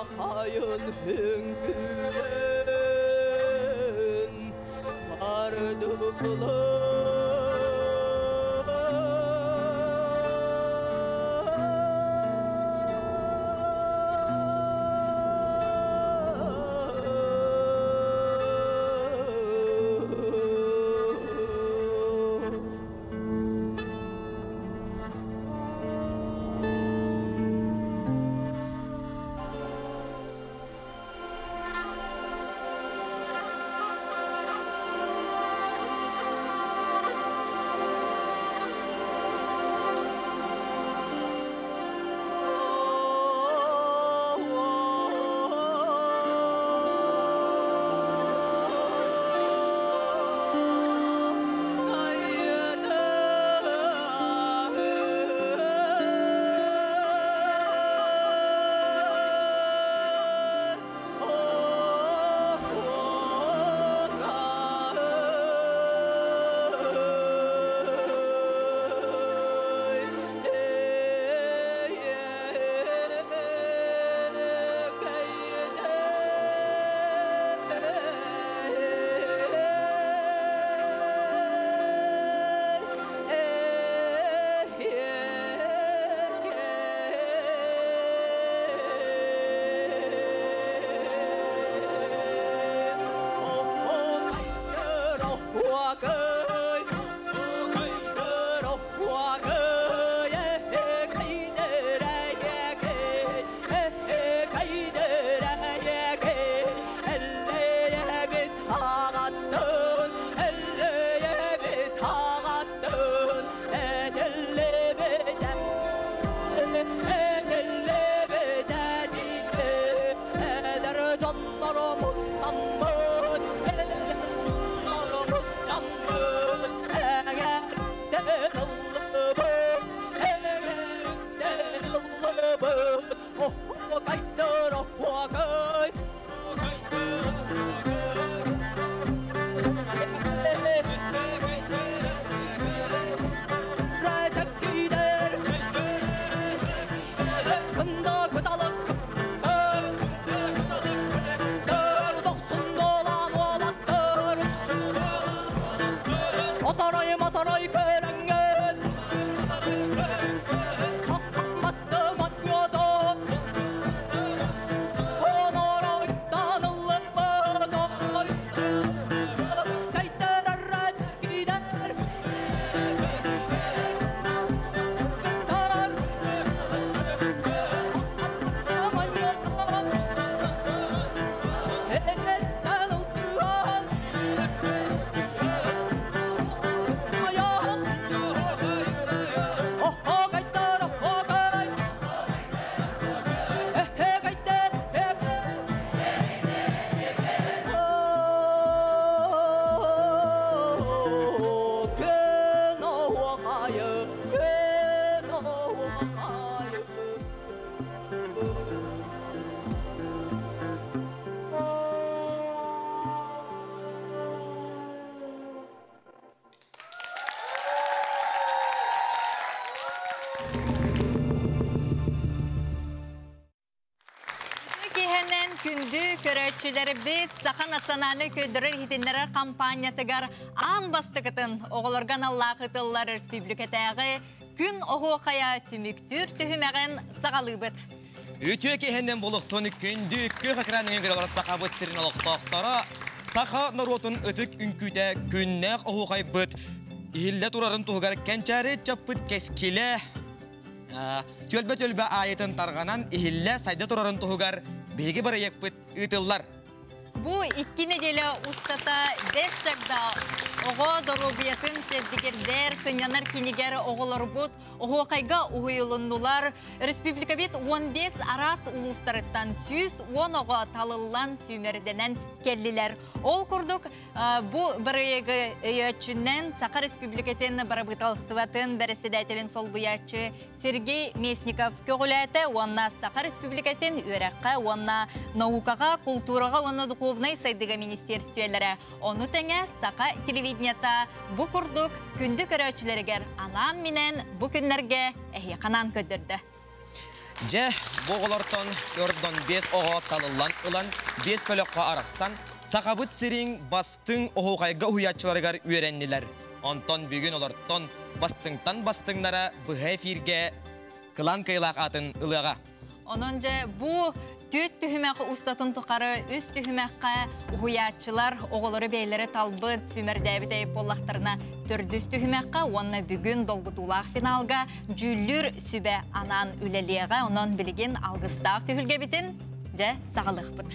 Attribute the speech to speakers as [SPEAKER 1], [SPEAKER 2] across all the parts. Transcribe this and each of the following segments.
[SPEAKER 1] Хайын үҥкүүлэн бардылар.
[SPEAKER 2] Киһэнэн күндү көрөөччүлэрбит Саха национальнай көрдөрөр иһитиннэрэр хампаанньатыгар аан бастакытын оҕолорго аналлаах ытыллар республикатааҕы күн оһуохайа түмүктүүр түһүмэҕин саҕалыыбыт.
[SPEAKER 3] Үтүө киһинэн булуктун күндү күөх экран өҥүгэр олорор сахабыт сирин олохтоохторо саха норуотун ытык үҥкүүтэ күннээх оһуохайбыт иһиллэ турарын туһугар кэнчээри чаппыт кэскилэ түөлбэ-түөлбэ аайытын тарҕанан иһиллэ сайда турарын туһугар биһиги бырайыакпыт ыытыллар.
[SPEAKER 2] Бу икки нэдиэлэ устата Бэс Чагда оҕо доруобуйатын чэбдигирдэр, сынньанар кинигэр оҕолорбут оһуохайга уһуйулуннулар. Республикабит 15 араас улуустарыттан 110 оҕо талыллан сүүмэрдэнэн кэллилэр. Ол курдук Бу бырайыагы өйөөччүнэн Саха Республикатын бырабыыталыстыбатын бэрэссэдээтэлин солбуйааччы Сергей Местников көҕүлээтэ уонна Саха Республикатын үөрэххэ уонна наукаҕа, култуураҕа уонна духовнай сайдыыга министиэристибэлэрэ, ону тэҥэ Саха телевидениета бу курдук күндү көрөөччүлэригэр анаан-минээн бу күннэргэ эһиэхэ анаан көрдөрдө.
[SPEAKER 3] Дьэ, бу оҕолортон төрдөн 5 оҕо талыллан ылан, 5 бөлөххө арахсан, Сахабыт сирин бастыҥ оһуохайга уһуйааччыларыгар үөрэннилэр. Онтон бүгүн олортон бастыҥтан бастыҥнара быһа эфиргэ кылаан кыайыылаах аатын ылыаҕа.
[SPEAKER 2] Онон дьэ бу түөрт түһүмэх устатын тухары үс түһүмэххэ уһуйааччылар оҕолору бэйэлэрэ талбыт, сүүмэрдээбит эйп буоллахтарына төрдүс түһүмэххэ уонна бүгүн долгутуулаах финалга дьүүллүүр сүбэ анаан үлэлиэҕэ. Онон билигин алгыстаах түһүлгэбитин дьэ саҕалыахпыт.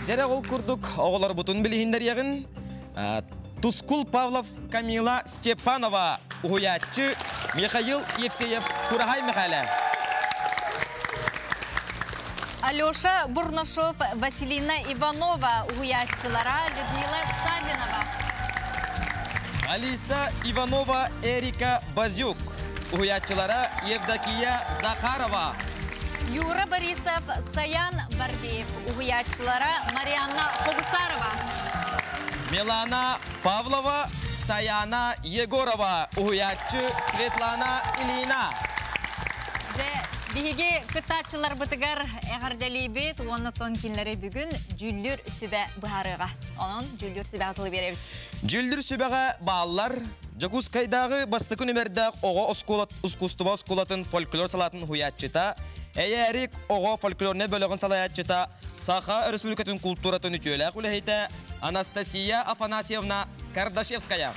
[SPEAKER 3] Дьэрэ ол курдук оҕолорбутун билиһиннэриэҕин. Тускул Павлов Камила Степанова уһуйааччы Михаил Евсеев Кураһай Мэхээлэ.
[SPEAKER 2] Алеша Бурнашов Василина Иванова уһуйааччылара Людмила Савинова.
[SPEAKER 3] Алиса Иванова Эрика Базюк уһуйааччылара Евдокия Захарова.
[SPEAKER 2] Юра Борисов Саян Барбеев уһуйааччылара Марианна Хобусарова.
[SPEAKER 3] Милана Павлова Саяна Егорова уһуйааччы Светлана Ильина.
[SPEAKER 2] Дьэ, биһиги кыттааччыларбытыгар эҕэрдэлиибит уонна тон кинилэри бүгүн дьүүллүүр сүбэ быһаарыаҕа. Онон дьүүллүүр сүбэҕэ тылы биэрэбит.
[SPEAKER 3] Дьүүллүүр сүбэҕэ бааллар Дьокуускайдааҕы бастакы нүмердээх оҕо оскуола ускуустуба оскуолатын фольклор салаатын уһуйааччыта, Эйээрик оҕо фольклорнай бөлөҕүн салайааччыта, Саха Өрөспүүбүлүкэтин култууратын үтүөлээх үлэһитэ Анастасия Афанасьевна Кардашевская.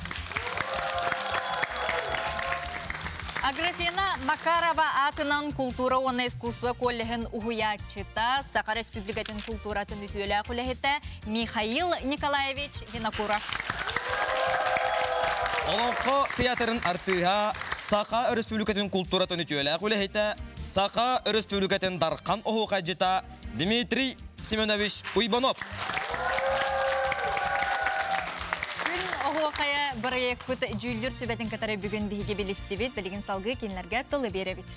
[SPEAKER 2] Аграфена Макарова аатынан култуура уонна искусство коллеһын уһуйааччыта, Саха Республикатын култууратын үтүөлээх үлэһитэ Михаил Николаевич Винокуров.
[SPEAKER 3] Олоҥхо театрын артыыһа, Саха Өрөспүүбүлүкэтин култууратын үтүөлээх үлэһитэ, Саха Өрөспүүбүлүкэтин Дархан оһуохайдьыта Дмитрий Семенович Уйбанов.
[SPEAKER 2] Күн оһуохайа бырайыакпыт дьүүллүүр сүбэтин кытары бүгүн биһиги билистибит. Билигин салгыы кинилэргэ тылы биэрэбит.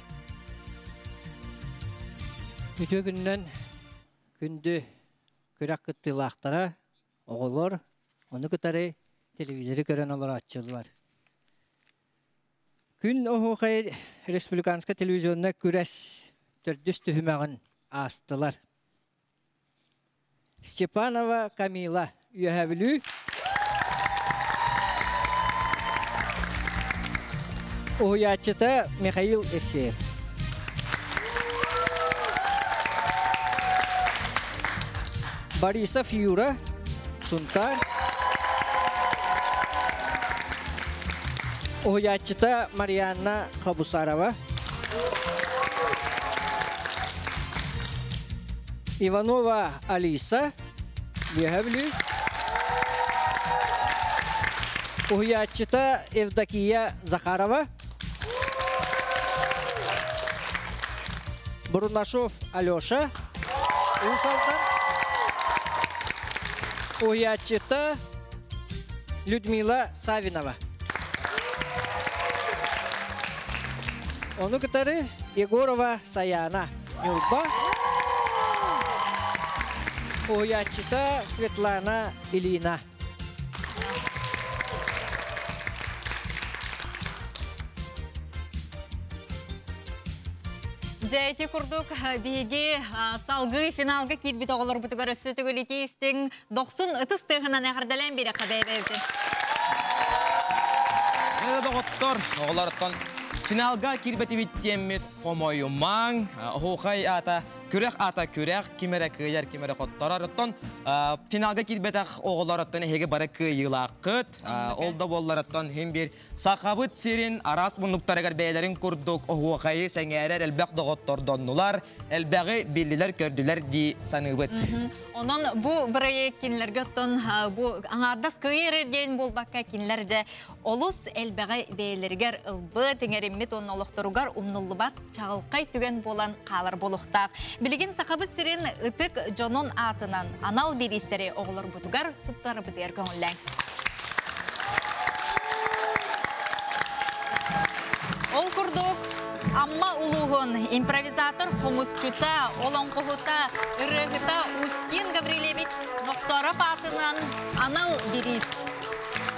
[SPEAKER 1] Үтүө күнүнэн күндү күрэх кыттыылаахтара, оҕолор, ону кытары телевизоры көрөн олорооччулар. Күн оһуохай республиканскай телевизионнай күрэс төрдүс түһүмэҕин аастылар. Степанова Камила, Үөһээ Бүлүү. Уһуйааччыта Михаил Евсеев. Борисов Юра, Сунтаар. Уһуйааччыта Марианна Хабусарова. Иванова Алиса, Үөһэ Бүлүү. Уһуйааччыта Евдокия Захарова. Бурнашов Алеша, Уус Алдан. Уһуйааччыта Людмила Савинова. Ону кытары Егорова Саяна, Ньурба. Уһуйааччыта Светлана Ильина.
[SPEAKER 2] Дьэ, ити курдук биһиги салгыы финалга киирбит оҕолорбутугар өссө төгүл итии дохсун ытыс тыаһынан эҕэрдэлээн биэрэххэ бэйэбэйбитин.
[SPEAKER 3] Дьэ, доҕоттор, оҕолортон финалга киирбэтибит диэммит хомойумаҥ, оһуохай аата күрэх аата күрэх, ким эрэ кыайар, ким эрэ хотторор. Оттон финалга киирбэтэх оҕолор оттон эһиги бары кыайыылааххыт. Ол да буоллар оттон иһин биир Сахабыт сирин араас муннуктарыгар бэйэлэрин курдук оһуохайы сэҥээрэр элбэх доҕоттордоннулар, элбэҕи биллилэр-көрдүлэр дии саныыбыт.
[SPEAKER 2] Онон бу бырайыак кинилэргэ оттон бу аҥаардас кыайар диэн буолбакка кинилэр дьэ олус элбэҕи бэйэлэригэр ылбыт, иҥэриммит уонна олохторугар умнуллубат чаҕылхай түгэн буолан хаалар буолуохтаах. Билигин Сахабыт сирин ытык дьонун аатынан анал бириистэри оҕолорбутугар туттарбытыгар көҥүллээҥ. Ол курдук, Амма улууһун импровизатор хомусчута, олоҥхоһута, ырыаһыта Устин Гаврильевич Нохсоров аатынан анал бириис.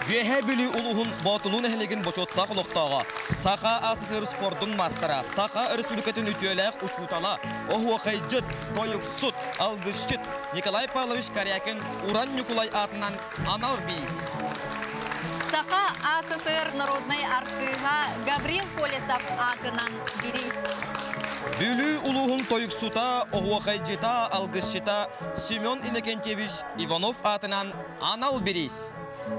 [SPEAKER 3] Үөһээ Бүлүү улууһун Боотулуу нэһилиэгин бочуоттаах олохтооҕо, Саха АССР спордун маастара, Саха Өрөспүүбүлүкэтин үтүөлээх учуутала, оһуохайдьыт, тойуксут, алгысчыт Николай Павлович Корякин Уран Ньукулай аатынан анал биис.
[SPEAKER 2] Саха АССР народнай артыыһа Гаврил Колесов аатынан бириис.
[SPEAKER 3] Бүлүү улууһун тойуксута, оһуохайдьыта, алгысчыта Семен Иннокентьевич Иванов аатынан анал бириис.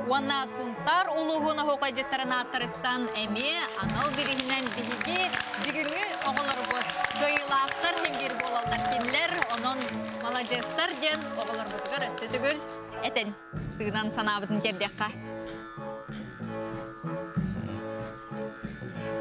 [SPEAKER 2] Уонна Сунтаар улууһун оһуохайдьыттарын ааттарыттан эмиэ анал бирииһинэн биһиги бүгүҥҥү оҕолорбут кыайыылаахтар иһин биир буолаллар кинилэр. Онон маладьыастар диэн оҕолорбутугар өссө төгүл этэн тыынан санаабытын тиэрдиэххэ.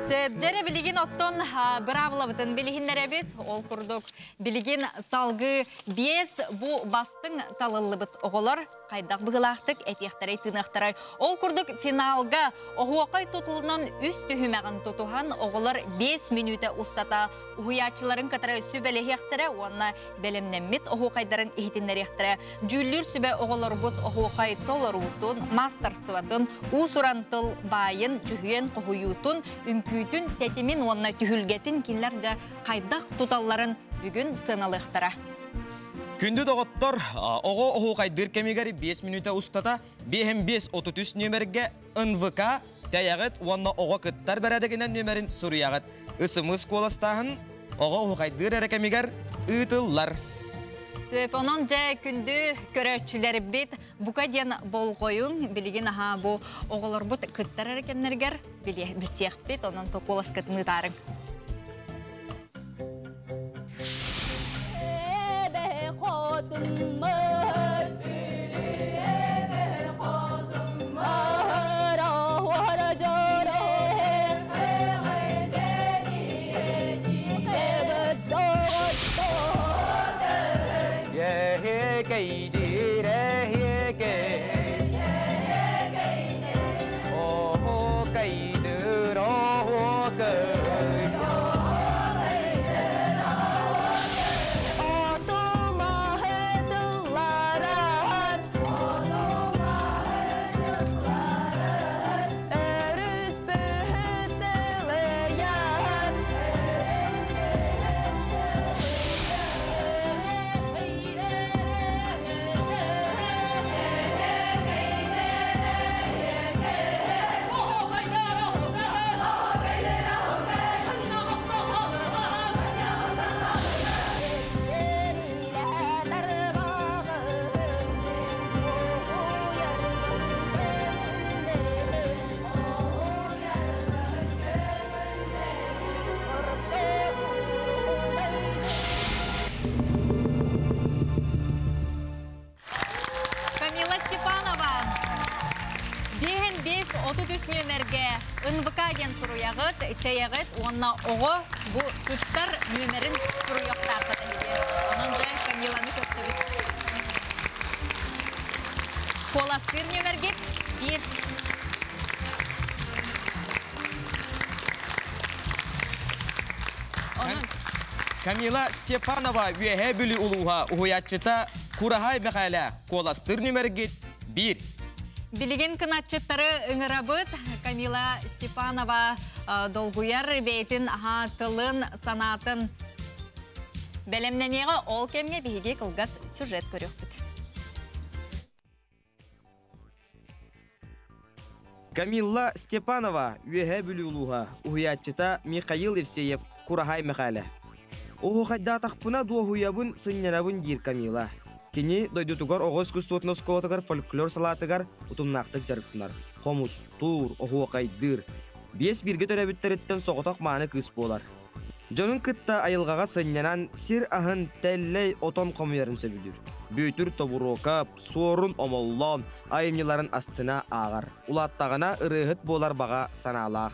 [SPEAKER 2] Сөп, билигин оттон быраабылабытын билиһиннэрэбит. Ол курдук билигин салгыы биэс бу бастыҥ талыллыбыт оҕолор хайдах быһыылаахтык этиэхтэрэй тыыныахтарай. Ол курдук финалга оһуокай тутулунан үс түһүмэҕин тутуһан оҕолор 5 мүнүүтэ устата уһуйааччыларын кытары сүбэлэһиэхтэрэ уонна бэлэмнэммит оһуокайдарын иһитиннэриэхтэрэ. Дьүүллүүр сүбэ оҕолорбут оһуокай толоруутун, маастарствотын, уус-уран тыл баайын, дьүһүйэн хоһуйуутун, үҥкүүтүн, тэтимин уонна түһүлгэтин кинилэр дьэ хайдах туталларын бүгүн сыаналыахтара.
[SPEAKER 3] Күндү доҕоттор, оҕо оһуохайдыыр кэмигэр 5 мүнүүтэ устата 5 5 33 нүөмэргэ НВК тэйэҕит уонна оҕо кыттар бэрээдэгинэн нүөмэрин суруйаҕыт. СМС куоластааһын оҕо оһуохайдыыр эрэ кэмигэр ыытыллар.
[SPEAKER 2] Сөп, онон дьэ күндү көрөөччүлэрбит бука диэн болҕойуҥ билигин аһа бу оҕолорбут кыттар эрэ кэмнэригэр билсиэхпит, онон куоласкытын ыытаарыҥ. Камила Степанова. 5 5 33 нүөмэргэ НВК диэн суруйаҕыт, тэйэҕит уонна оҕо бу кыттар нүөмэрин суруйуохтааххыт эһиги. Онон дьэ Камиланы көрсөбүт. Куоластыыр нүөмэргит 1. Онон
[SPEAKER 3] Камила Степанова Үөһээ Бүлүү улууһа, уһуйааччыта Кураһай Мэхээлэ, куоластыыр нүөмэргит 1.
[SPEAKER 2] Билигин кынатчыттары ыҥырабыт. Камила Степанова долгуйар бэйэтин аха тылын, санаатын бэлэмнэниэҕэ, ол кэмҥэ биһиги кылгас сюжет көрүөхпүт.
[SPEAKER 3] Камилла Степанова Үөһээ Бүлүү улууһа, уһуйааччыта Михаил Евсеев, Кураһай Мэхээлэ. Оһуохайдаатахпына дуоһуйабын, сынньанабын диир Камила. Кини дойдутугар оҕо искусствотун оскуолатыгар фольклор салаатыгар утумнаахтык дьарыктанар. Хомустуур, оһуохайдыыр. Биэс бииргэ төрөөбүттэриттэн соҕотох мааны кыыс буолар. Дьонун кытта айылҕаҕа сынньанан сир аһын, тэллэй, отон хомуйарын сөбүлүүр. Бүөтүр Тобуруокап, Суорун Омоллоон айымньыларын астына ааҕар. Улааттаҕына ырыаһыт буолар баҕа санаалаах.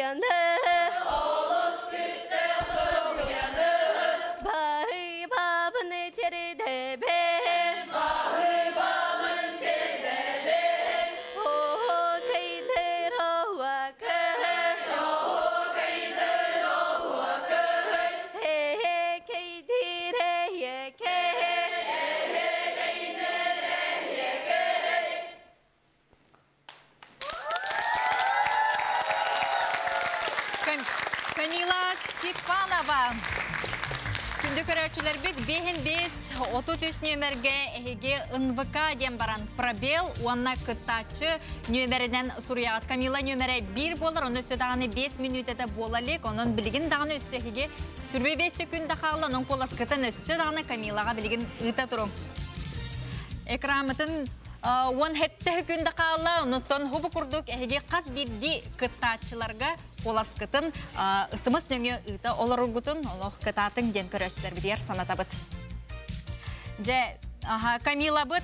[SPEAKER 4] доруобуйаны. Олус күүстээх доруобуйаны. Баһыыбабын тиэрдэбин. Баһыыбабын тиэрдэбин. Оһуокайдыр оһуокай. Оһуокайдыр оһуокай. Эһэкэйдир эһэкэй. Эһэкэйдир эһэкэй.
[SPEAKER 2] Камила Степанова. Күндү көрөөччүлэрбит бэһин бес 33 нүөмэргэ эһиги НВК диэн баран пробел уонна кыттааччы нүөмэринэн суруйаҕыт. Камила нүөмэрэ биир буолар, онно өссө даҕаны 5 мүнүүтэтэ буола илик. Онон билигин даҕаны өссө эһиги сүрбэ 5 секунда хаалла, онон куоласкытын өссө даҕаны Камилаҕа билигин ыыта туруҥ. Экраммытын 17 күн да хаалла, онуттан хубу курдук эһиги хас биирдии кыттааччыларга куоласкытын ысымыс нөҥүө ыыта олороргутун олох кытаатыҥ диэн көрөөччүлэрбитигэр санатабыт. Дьэ, Камилабыт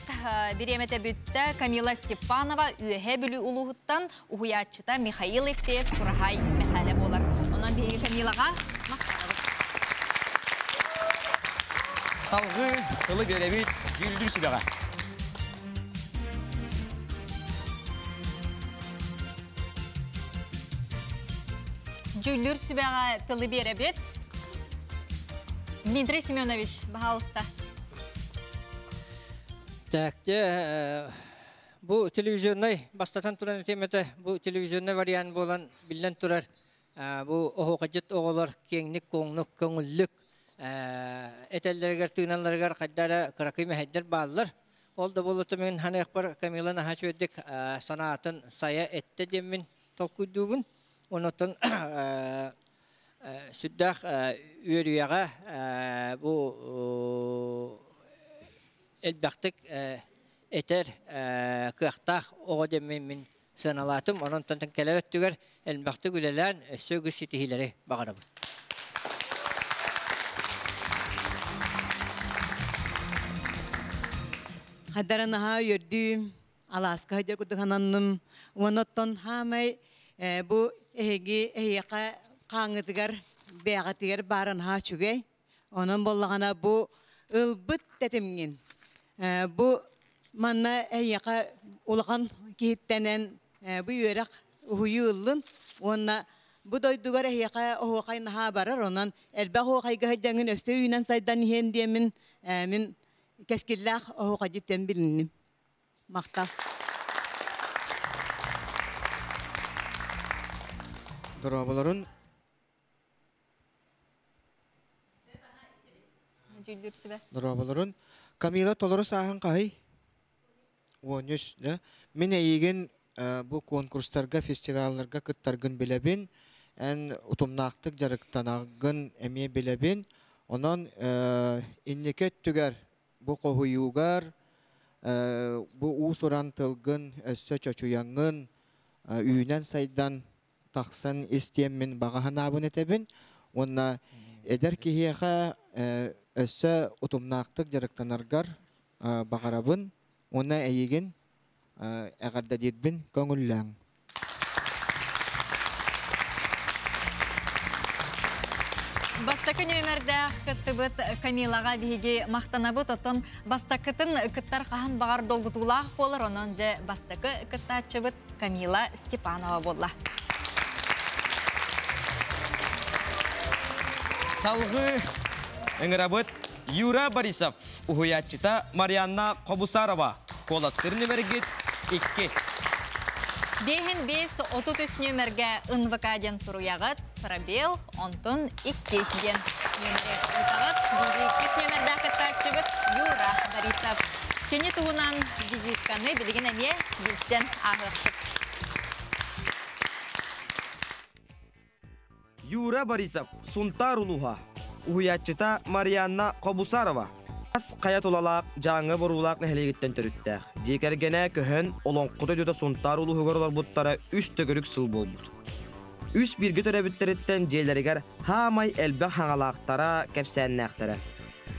[SPEAKER 2] бириэмэтэ бүттэ. Камила Степанова Үөһэ Бүлүү улууһуттан уһуйааччыта Михаил Евсеев Кураһай Мэхээлэ буолар. Онон биһиги Камилаҕа махтанабыт.
[SPEAKER 3] Салгыы тылы биэрэбит дьүүллүүр сүбэҕэ.
[SPEAKER 2] Дьүүллүүр сүбэҕэ тылы биэрэбит. Дмитрий Семенович, пожалуйста.
[SPEAKER 1] Так, бу телевизионнай бастатан туран этиэмэтэ бу телевизионнай вариант буолан биллэн турар бу оһуохайдьыт оҕолор киэҥник куоҥнук көҥүллүк этэллэригэр тыыналларыгар хайда эрэ кыракый мэһэйдэр бааллар. Ол да буоллар мин ханыахпар Камила наһаа үчүгэйдик санаатын сайа эттэ диэммин толкуйдуубун. Онотон сүрдээх үөрүйэҕэ бу элбэхтик этэр кыахтаах оҕо диэммин мин сыаналаатым. Онон кэлэр өттүгэр элбэхтик үлэлээн өссө үгүс ситиһиилэри баҕарабын.
[SPEAKER 5] Хадара наһаа үөрдүүм, алааска сылдьар курдук сананным. Уонна оттон хаамай бу эһиги эһиэхэ хааҥҥытыгар бэйэҕитигэр баара наһаа үчүгэй. Онон буоллаҕына бу ылбыт тэтимҥин бу манна эһиэхэ улахан киһиттэнэн бу үөрэх уһуйуу ыллын уонна бу дойдугар эһиэхэ оһуохай наһаа барар онон элбэх оһуохайга сылдьаҥҥын өссө үүнэн сайдан иһиэн диэммин мин кэскиллээх оһуохайдьыттан билинним. Махтал.
[SPEAKER 6] Дорооболорун.
[SPEAKER 2] Дьүүллүүр сүбэ.
[SPEAKER 6] Дорооболорун. Камила толору сааһын хаһый? 13, да? Мин эйигин бу конкурстарга, фестивалларга кыттаргын билэбин. Эн утумнаахтык дьарыктанаргын эмиэ билэбин. Онон инники өттүгэр бу хоһуйуугар, бу уус-уран тылгын өссө чочуйаҥҥын, үүнэн сайдан тахсан истиэммин баҕа санаабын этэбин. Уонна эдэр киһиэхэ өссө утумнаахтык дьарыктанаргар баҕарабын. Уонна эйигин эҕэрдэлиирбин көҥүллээҥ.
[SPEAKER 2] Бастакы нүөмэрдээх кыттыбыт Камилаҕа биһиги махтанабыт. Оттон бастакытын кыттар хаһан баҕар долгутуулаах буолар. Онон дьэ бастакы кыттааччыбыт Камила Степанова буолла.
[SPEAKER 3] Салгыы ыҥырабыт Юра Борисов, уһуйааччыта Марианна Хобусарова. Куоластыыр нүмергит 2.
[SPEAKER 2] Бэһин бес 33 нүөмэргэ НВК диэн суруйаҕыт, пробел, онтон 2 диэн нүөмэри ыытаҕыт. Биһиги иккис нүөмэрдээх кыттааччыбыт Юра Борисов. Кини туһунан визитканы билигин эмиэ билсэн ааһыахпыт.
[SPEAKER 3] Юра Борисов, Сунтаар улууһа. Уһуйааччыта Марианна Хобусарова. Ас хайа тулалаах Дьааҥы Боруулаах нэһилиэгиттэн төрүттээх. Дьиэ кэргэнэ көһөн Олоҥхо дойдута Сунтаар улууһугар олорбуттара үс төгүрүк сыл буолбут. Үс бииргэ төрөөбүттэриттэн дьиэлэригэр хаамай элбэх хаҥалаахтара, кэпсээннээхтэрэ.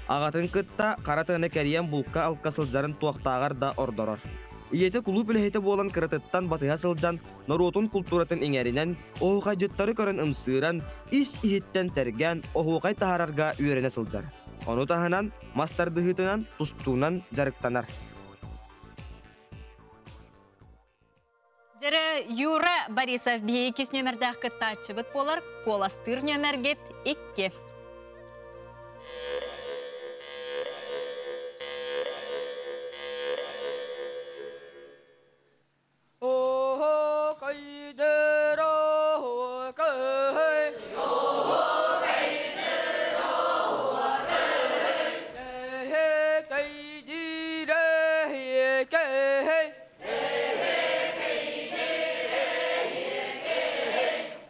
[SPEAKER 3] Аҕатын кытта хара тыаны кэрийэн булка-алка сылдьарын туохтааҕар да ордорор. Ийэтэ кулууп үлэһитэ буолан кыратыттан батыһа сылдьан, норуотун култууратын иҥэринэн, оһуохайдьыттары көрөн ымсыыран, ис-иһиттэн сэргээн оһуохай таһаарарга үөрэнэ сылдьар. Ону таһынан мас тардыһыытынан, тустуунан дьарыктанар.
[SPEAKER 2] Дьэрэ Юра Борисов биһиги иккис нүөмэрдээх кыттааччыбыт буолар, куоластыыр нүөмэргит икки.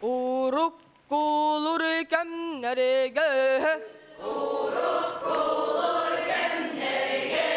[SPEAKER 7] Уруккулур кэмнэргэ Уруккулур кэмнэргэ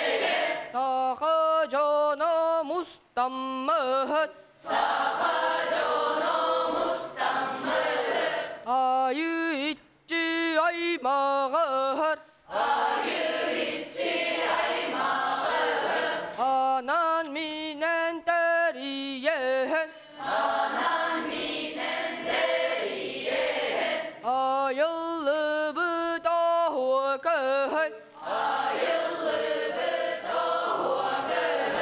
[SPEAKER 7] Саха дьоно мустаммыт Саха дьоно мустаммыт Айыы иччи аймаҕар Айыы иччи аймаҕар Анан минэн тэрийэн Анан минэн тэрийэн Айыллыбыт оһуокай Айыллыбыт оһуокай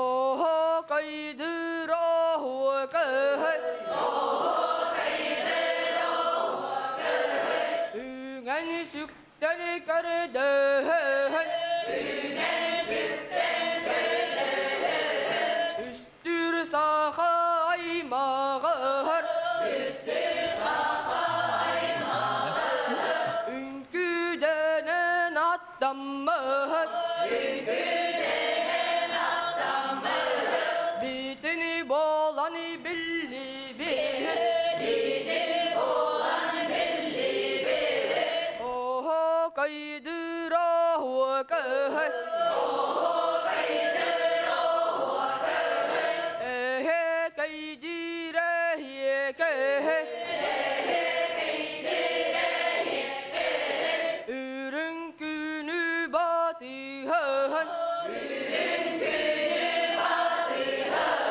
[SPEAKER 7] Оһуокайдыр оһуокай Оһуокайдыр оһуокай Үҥэн сүктэн көрдөһөн Үҥэн сүктэн көрдөһөн Үстүр саха аймаҕар Үстүр саха аймаҕар Үҥкүүдэнэн аттаммыт Үҥкүүдэнэн аттаммыт Битини буолан биллибит Битини буолан биллибит Оһуокайдыр оһуокай Оһуокайдыр оһуокай Эһэкэйдиир эһиэкэй Эһэкэйдиир эһиэкэй Үрүҥ күнү батыһан Үрүҥ күнү батыһан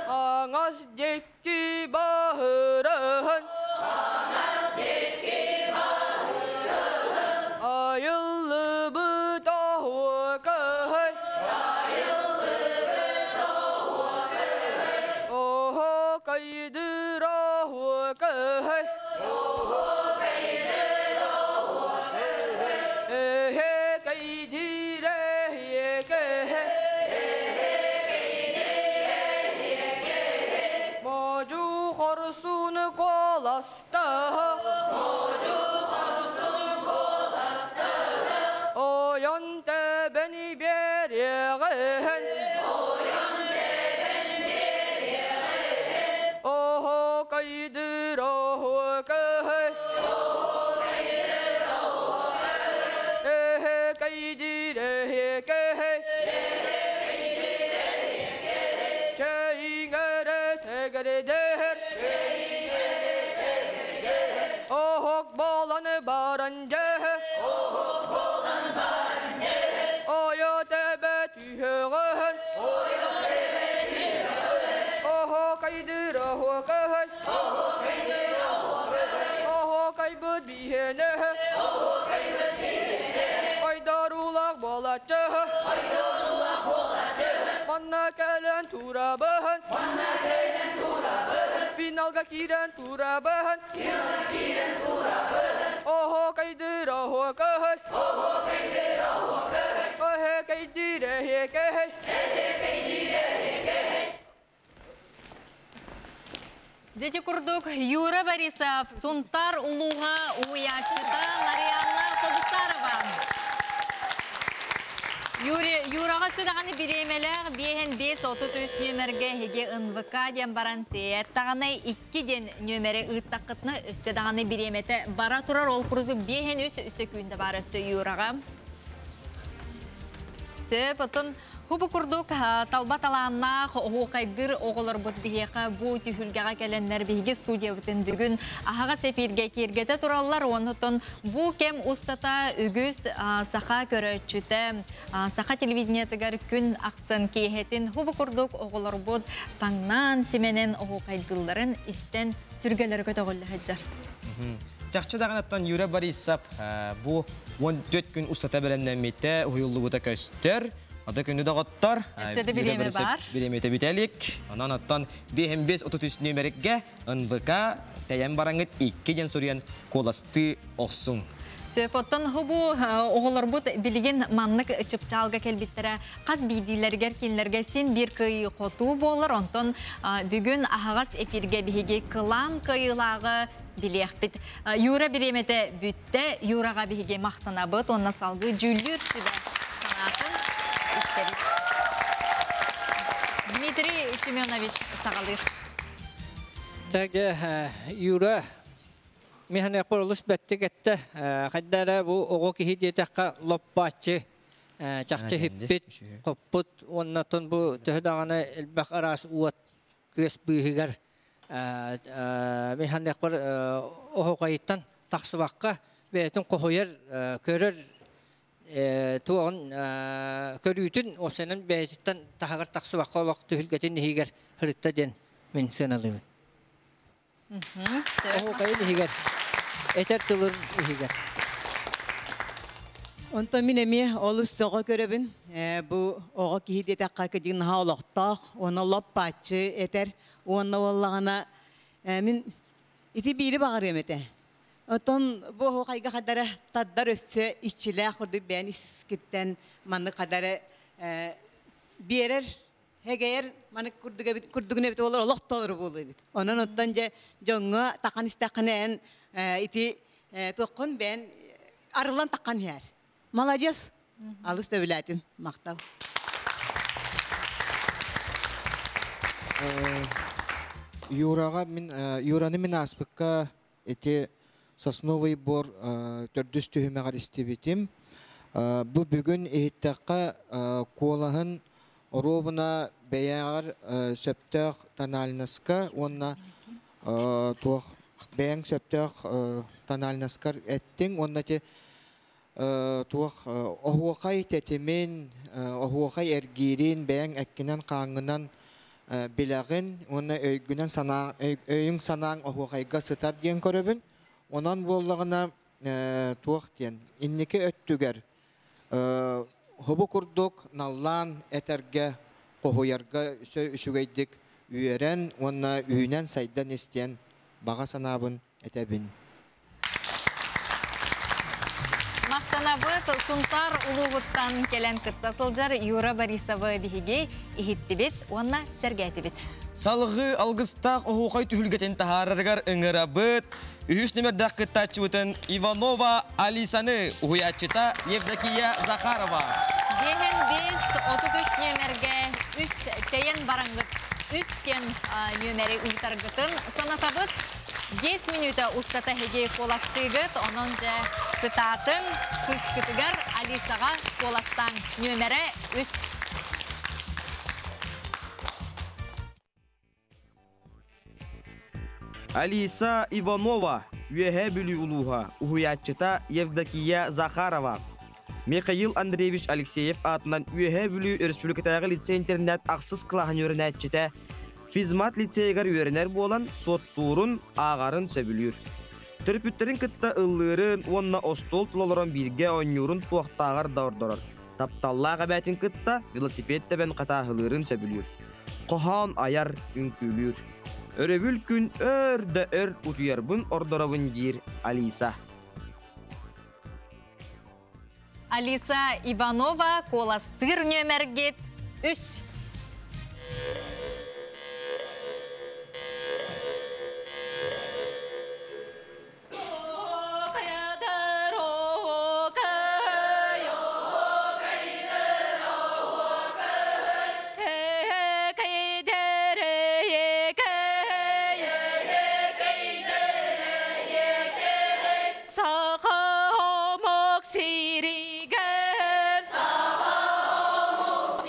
[SPEAKER 7] Хаҥас диэки баһыран Хаҥас диэки баһыран Айыллыбыт оһуокай Айыллыбыт оһуокай Оһуокайдыр оһуокай Оһуокайдыр оһуокай Эһэкэйдиир эһиэкэй Эһэкэйдиир эһиэкэй Модьу хорсун куоластаах Модьу хорсун куоластаах Ойон тэбэн биэриэҕин Ойон тэбэн биэриэҕин Оһуокайдыр оһуокай Оһуокайдыр оһуокай Эһэкэйдиир эһиэкэй Эһэкэйдиир эһиэкэй Чэйиҥэрэ сэгэрдэр Чэйиҥэрэ сэгэрдэр Оһох буолан баран дьэ Оһох буолан баран дьэ Ойо тэбэ түһэҕин Ойо тэбэ түһэҕин Оһуокайдыр оһуокай Оһуокайдыр оһуокай Оһуокайбыт биһиэнэ Оһуокайбыт биһиэнэ Ойдоруулаах буолааччы Ойдоруулаах буолааччы Манна кэлэн турабын Манна кэлэн турабын Финалга киирэн турабын Финалга киирэн турабын Оһуокайдыр оһуокай Оһуокайдыр оһуокай Эһэкэйдиир эһиэкэй Эһэкэйдиир эһиэкэй
[SPEAKER 2] Дьэ курдук Юра Борисов, Сунтар улууһа уһуйааччыта Марианна Хобусарова. Юрий, Юраҕа сүдаҕаны бириэмэлээх биэһэн биэс отут үс нүөмэргэ эһиги НВК диэн баран тиэт даҕаны икки диэн нүөмэри ыыттаххытына өссө даҕаны бириэмэтэ бара турар ол курдук биэһэн үс өссө күүндэ баар өссө Юраҕа. Сөп, оттон. Хубу курдук талба талааннаах оһуокайдыыр оҕолорбут биһиэхэ бу түһүлгэҕэ кэлэннэр биһиги студиябытын бүгүн аһаҕас эфиргэ киэргэтэ тураллар. Онтон бу кэм устата үгүс саха көрөөччүтэ саха телевидениетыгар күн ахсын киэһэтин хубу курдук оҕолорбут таҥнаан симэнэн оһуокайдыылларын истэн сүргэлэрэ көтөҕүллэ сылдьар.
[SPEAKER 3] Чахчы даҕанаттан Юра Борисов бу 14 күн устата бэлэмнэммитэ, уһуйуллубута көстөр. Ата күнү доҕоттор.
[SPEAKER 2] Өссө да бириэмэ бар.
[SPEAKER 3] Бириэмэтэ бүтэлик. Онон оттон 5533 нүөмэргэ НВК тэйэн бараҥыт 2 диэн суруйан куоластыы охсуҥ.
[SPEAKER 2] Сөп, оттон бу оҕолорбут билигин маннык чыпчаалга кэлбиттэрэ хас биирдиилэригэр кинилэргэ син биир кыайыы хотуу буолар. Онтон бүгүн аһаҕас эфиргэ биһиги кылаан кыайыылааҕы билиэхпит. Юра бириэмэтэ бүттэ. Юраҕа биһиги махтанабыт. Онно салгыы дьүүллүүр сүбэ санаатын истэбит. Дмитрий Семенович саҕалыыр.
[SPEAKER 1] Так, Юра, миһане олус бэттик этте. Хайдара бу оҕо киһи диэтэххэ лоппааччы, чахчы хиппит, хоппут, уоннатон бу төһө даҕаны элбэх араас уот күөс быыһыгар миһанекпар оһоқайыттан тахсыбакка бэйэтин хоһуйар көрөр туоҕун көрүүтүн осенын бэйэтиттэн таһыгар тахсыбакка олох түһүлгэтин иһигэр һырытта диэн мин сыаналыыбын. Оһоқайын иһигэр, этэр тылын иһигэр.
[SPEAKER 5] Онтон мин эмиэ олус сөҕө көрөбүн. Бу оҕо киһи диэтэххэ кыдьык наһаа олохтоох, уонна лоп-бааччы этэр, уонна уоллаҕына мин ити биири баҕарыам этэ. Оттон бу оһуохайга хадара тардар өссө иччилээх курдук бэйэн искиттэн маннык хадара биэрэр һэгэйэр маннык курдук эбит курдугун эбит буолар олох толору буолуо эбит. Онон оттон дьэ дьоҥҥо тахан истэххинэ эн ити туоххун бэйэн арыллан таххан иһэр. Молодец! Алыс сөбүлээтим. Махтал.
[SPEAKER 6] Юраҕа мин Юраны мин ааспыкка ити Сосновый бор төрдүс түһүмэҕэр истибитим. Бу бүгүн иһиттэххэ куолаһын оруобуна бэйэҕэр сөптөөх тональноска уонна туох бэйэҥ сөптөөх тональноскар эттиҥ уонна ити туох оһуохай тэтимин, оһуохай эргиирин бэйэҥ эккинэн-хааҥҥынан билэҕин уонна өйгүнэн санаа өйүҥ санааҥ оһуохайга сытар диэн көрөбүн. Онон буоллаҕына туох диэн инники өттүгэр хобу курдук наллаан этэргэ, хоһуйарга үчүгэйдик үөрэн уонна үүнэн сайдан истиэн баҕа санаабын этэбин.
[SPEAKER 2] Махтанабыт Сунтаар улууһуттан кэлэн кытта сылдьар Юра Борисовы биһиги иһиттибит уонна сэргээтибит.
[SPEAKER 3] Салгыы алгыстаах оһуохай түһүлгэтин таһаарарыгар ыҥырабыт. Үһүс нүмердээх кыттааччыбытын Иванова Алисаны, уһуйааччыта Евдокия Захарова.
[SPEAKER 2] Биэһин биэс 33 нүөмэргэ үс тэйэн бараҥҥыт үс диэн нүөмэри ыытаргытын санатабыт. 5 мүнүүтэ устата эһиги куоластыыгыт, онон дьэ кытаатыҥ, кыыскытыгар Алисаҕа куоластааҥ. Нүөмэрэ үс.
[SPEAKER 3] Алиса Иванова, Үөһээ Бүлүү улууһа, уһуйааччыта Евдокия Захарова. Михаил Андреевич Алексеев аатынан Үөһээ Бүлүү Өрөспүүбүлүкэтээҕи лицей-интернат ахсыс кылааһын үөрэнээччитэ физмат лицейигэр үөрэнэр буолан суоттуурун, ааҕарын сөбүлүүр. Төрөппүттэрин кытта ыллыырын уонна остуол тула олорон бииргэ оонньуурун туохтааҕар да ордорор. Тапталлаах эбээтин кытта велосипед тэбэн хатааһылыырын сөбүлүүр. Хоһоон айар, үҥкүүлүүр. Өрөбүл күн өр да өр утуйарбын ордоробун диир Алиса.
[SPEAKER 2] Алиса Иванова куоластыыр нүөмэргит үс.
[SPEAKER 4] Саха омук сиригэр. Саха омук.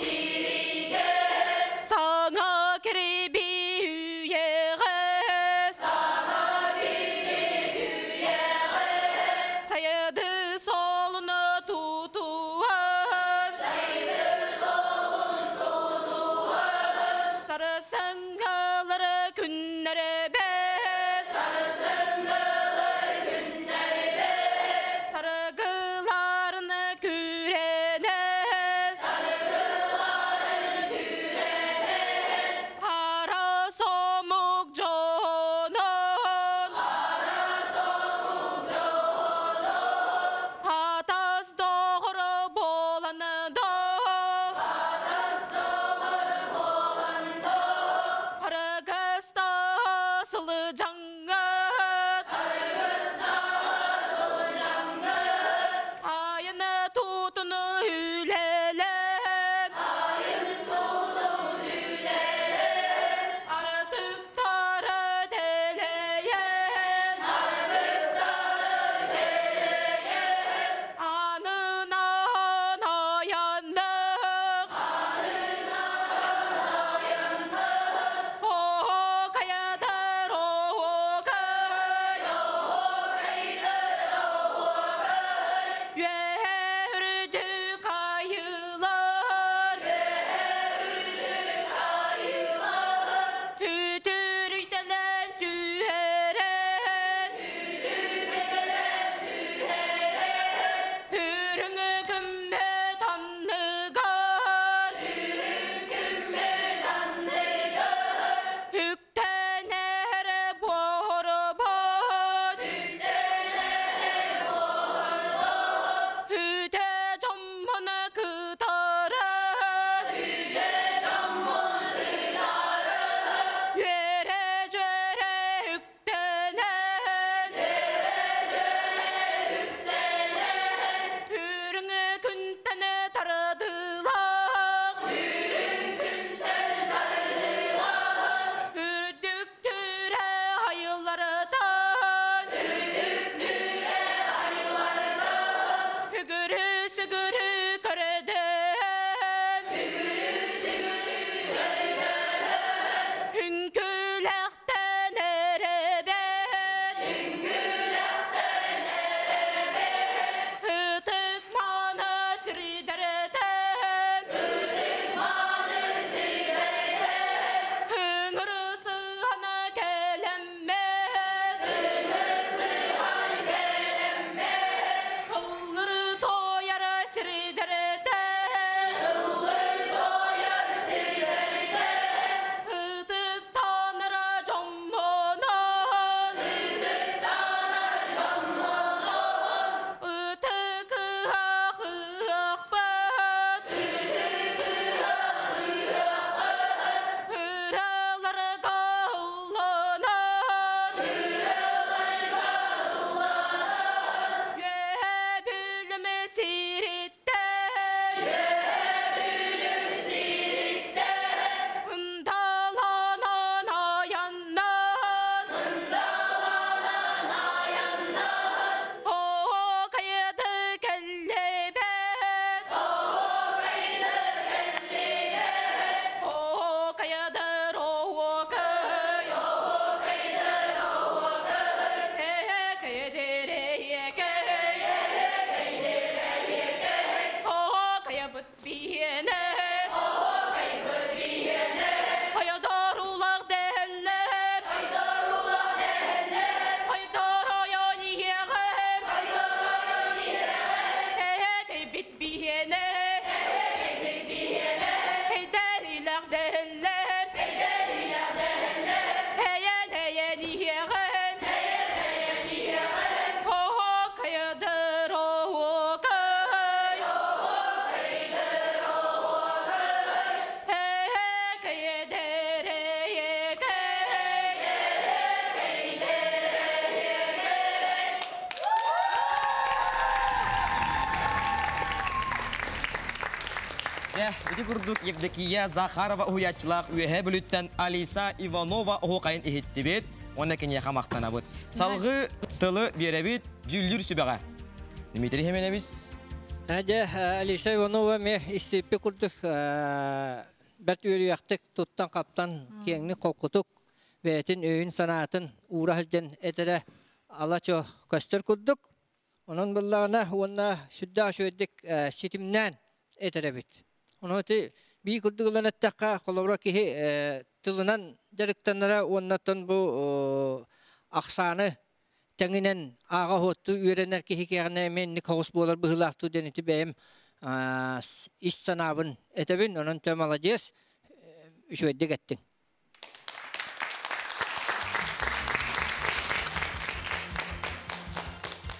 [SPEAKER 3] Дьэ, ити курдук Евдокия Захарова уһуйааччылаах Үөһээ Бүлүүттэн Алиса Иванова оһуохайын иһиттибит уонна киниэхэ махтанабыт. Салгыы тылы биэрэбит дьүүллүүр сүбэҕэ. Дмитрий Хименевич.
[SPEAKER 1] Дьэ, Алиса Иванова эмиэ истиппит курдук бэрт үөрүйэхтик туттан-хаптан киэҥник холкутук бэйэтин өйүн-санаатын уура сылдьан этэрэ ала-чуо көстөр курдук. Онон буллаҕына уонна сүрдээх үчүгэйдик ситимнээн этэр эбит. Ону ити бии курдук ылан эттэххэ, холобура киһи тылынан дьарыктанара уоннаттан бу ахсааны тэҥинэн ааҕа-суоттуу үөрэнэр киһи киэҕинэ эмиэ инник соҕус буолар быһыылаах дуу диэн ити бэйэм ис санаабын этэбин. Онон те молодец, үчүгэйдик эттиҥ.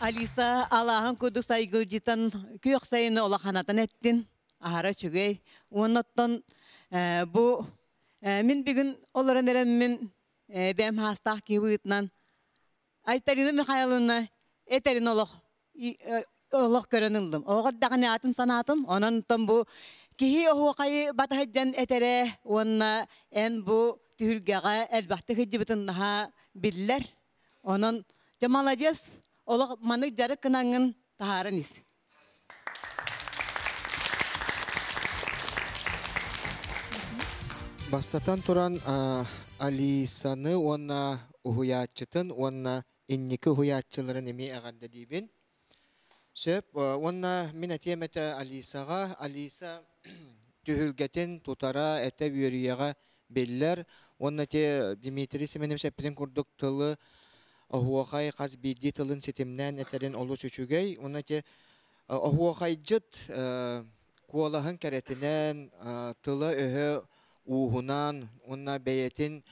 [SPEAKER 5] Алиса алааһын курдук сайгылдьытан күөх сайыны улаханатан эттин. Аһара үчүгэй. Уонна оттон бу мин бүгүн олорон эрэммин бэйэм хаастаах киһи быһыытынан Айталина Михайловна этэрин олох олох көрөн ыллым. Оҕо даҕаны атын санаатым. Онон бу киһи оһуохайы батаһыдьан этэрэ уонна эн бу түһүлгэҕэ элбэхтик сылдьыбытын наһаа биллэр. Онон дьэ молодец, олох манык дьарык гынаҥҥын таһааран ис.
[SPEAKER 6] Бастатан туран, Алисаны уонна уһуйааччытын уонна инники уһуйааччыларын эмиэ эҕэрдэлиибин. Сөп. Уонна мин этиэм этэ Алисаҕа. Алиса түһүлгэтин тутара, этэ үөрүйэҕэ биллэр. Уонна ити Дмитрий Семенович эппитин курдук тылы оһуохай хас биирдии тылын ситимнээн этэрин олус үчүгэй. Уонна ити оһуохайдьыт куолаһын кэрэтинэн, тыла-өһө ууһунан уонна бэйэтин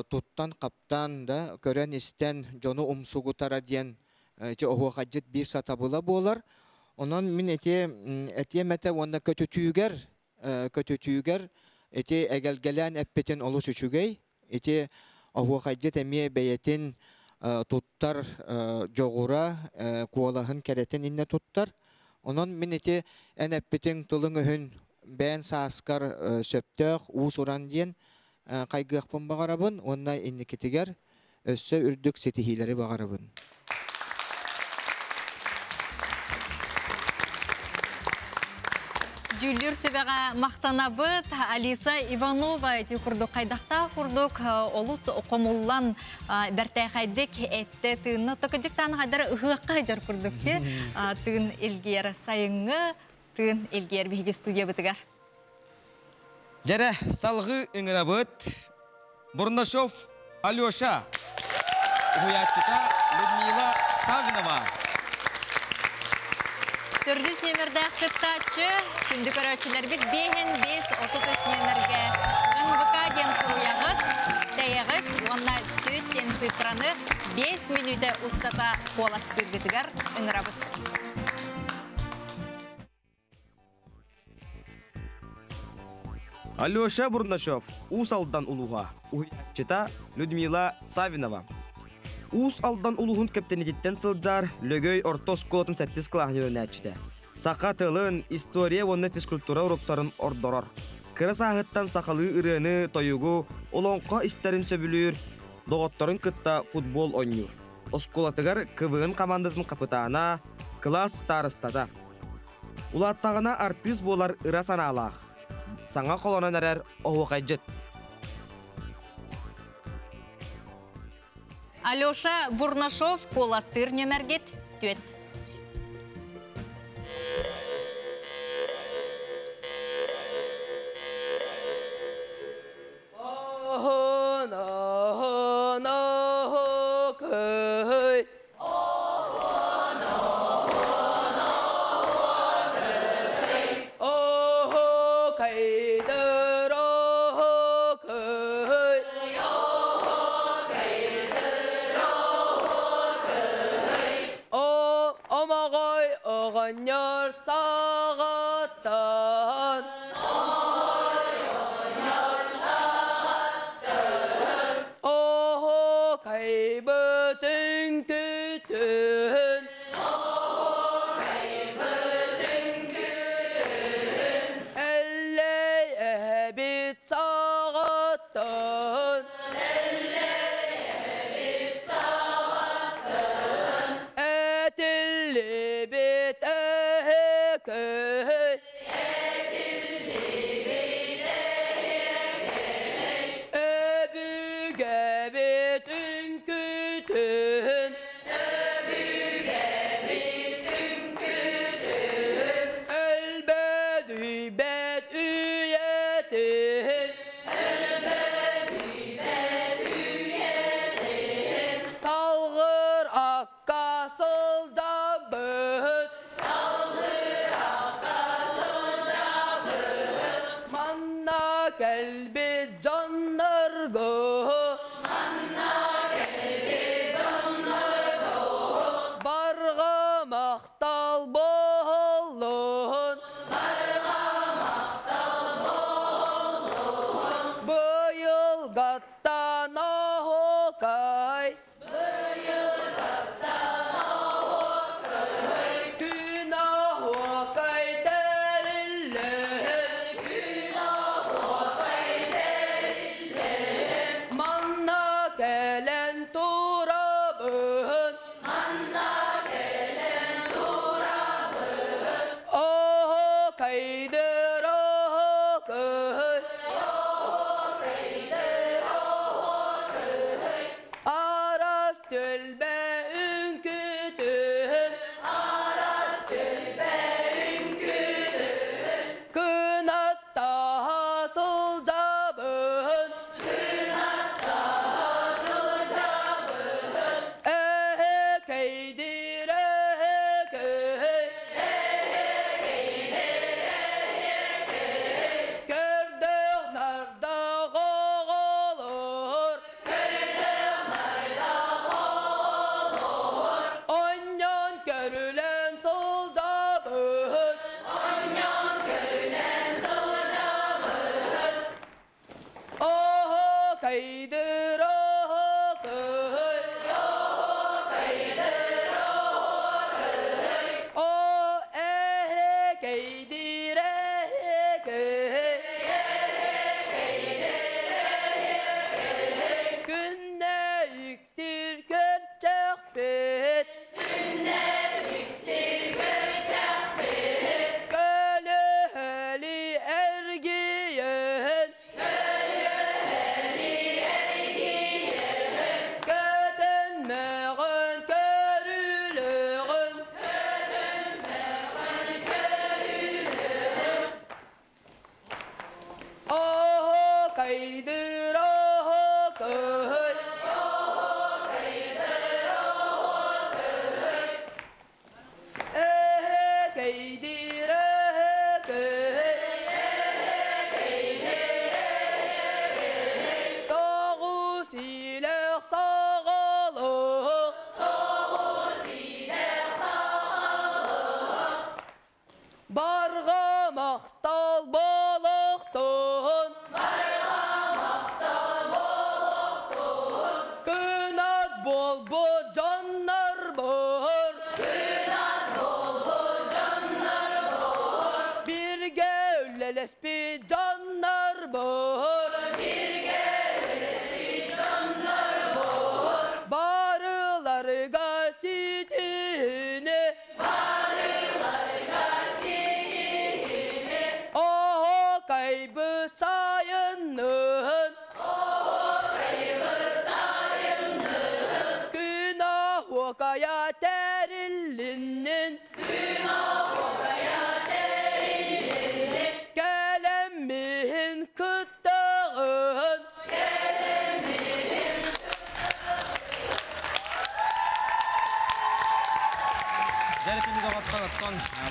[SPEAKER 6] туттан-хаптан да көрөн-истэн дьону умсугутара диэн ити оһуохайдьыт биир сатабыла буолар. Онон мин ити этиэм этэ уонна көтүтүүгэр көтүтүүгэр ити эгэлгэлээн эппитин олус үчүгэй. Ити оһуохайдьыт эмиэ бэйэтин туттар дьоҕура, куолаһын кэрэтин иннэ туттар. Онон мин ити эн эппитиҥ тылыҥ-өһүн бэйэн сааскар сөптөөх уус-уран диэн хайгыахпын баҕарабын уонна инникитигэр өссө үрдүк ситиһиилэри баҕарабын.
[SPEAKER 2] Дьүүллүүр сүбэҕэ махтанабыт. Алиса Иванова ити курдук хайдахтаах курдук олус хомуллан бэртээхэйдик этте тыынна. Токыдьыктаан хайдар ыһыахха сылдьар курдук ти тыын илгиэр сайыҥҥы тыын илгиэр биһиги студиябытыгар.
[SPEAKER 3] Дьэрэ, салгыы ыҥырабыт. Бурнашов Алеша, уһуйааччыта Людмила Саввинова.
[SPEAKER 2] Төрдүс нүөмэрдээх кыттааччы, күндү көрөөччүлэрбит биэһин биэс 33 нүөмэргэ НВК диэн суруйаҕыт, тэйэҕит уонна түөт диэн цифраны 5 мүнүүтэ устата куоластыыргытыгар ыҥырабыт.
[SPEAKER 3] Алеша Бурнашов, Уус Алдан улууһа, уһуйааччыта Людмила Савинова. Уус Алдан улууһун кэптэнититтэн сылдьар Лөгөй орто оскуолатын сэттис кылааһын үөрэнээччитэ. Саха тылын, история уонна физкультура уруоктарын ордорор. Кыра сааһыттан сахалыы ырыаны, тойугу, олоҥхо истэрин сөбүлүүр, доҕотторун кытта футбол оонньуур. Оскуолатыгар КВН хамаандатын хапытаана, кылаас старостата. Улааттаҕына артыыс буолар ыра санаалаах. Саҥа холонон эрэр оһуохайдьыт.
[SPEAKER 2] Алеша Бурнашов куоластыыр нөмэргит түөт.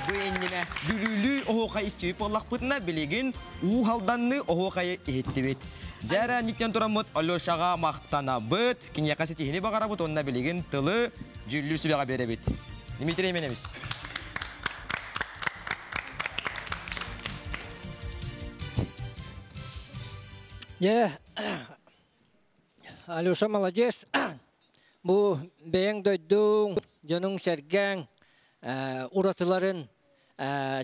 [SPEAKER 3] Бу иннинэ бүлүүлүү оһуохай истибит буоллахпытына, билигин уу халданны оһуохайы иһиттибит. Дьэрэ никтен тураммыт Алешаҕа махтанабыт, киниэхэ ситиһини баҕарабыт уонна билигин тылы дьүүллүүр сүбэҕэ биэрэбит. Дмитрий Именевич.
[SPEAKER 1] Дьэ, Алеша молодец. Бу бэйэҥ дойдуҥ, дьонуҥ-сэргэҥ уратыларын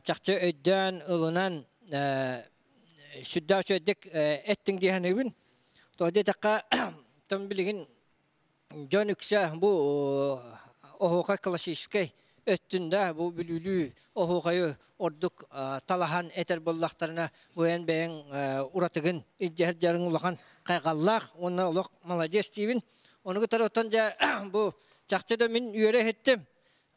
[SPEAKER 1] чахчы өйдөөн, ылынан сүрдээх үчүгэйдик эттиҥ дии саныыбын. Тоҕо диэтэххэ, тон билигин дьон үксэ бу оһуохай классическай өттүн да бу бүлүүлүү оһуохайы ордук талаһан этэр буоллахтарына, бу эн бэйэҥ уратыгын илдьэ сылдьарыҥ улахан хайҕаллаах уонна олох молодец диибин. Ону кытары оттон дьэ бу чахчы да мин үөрэ иһиттим.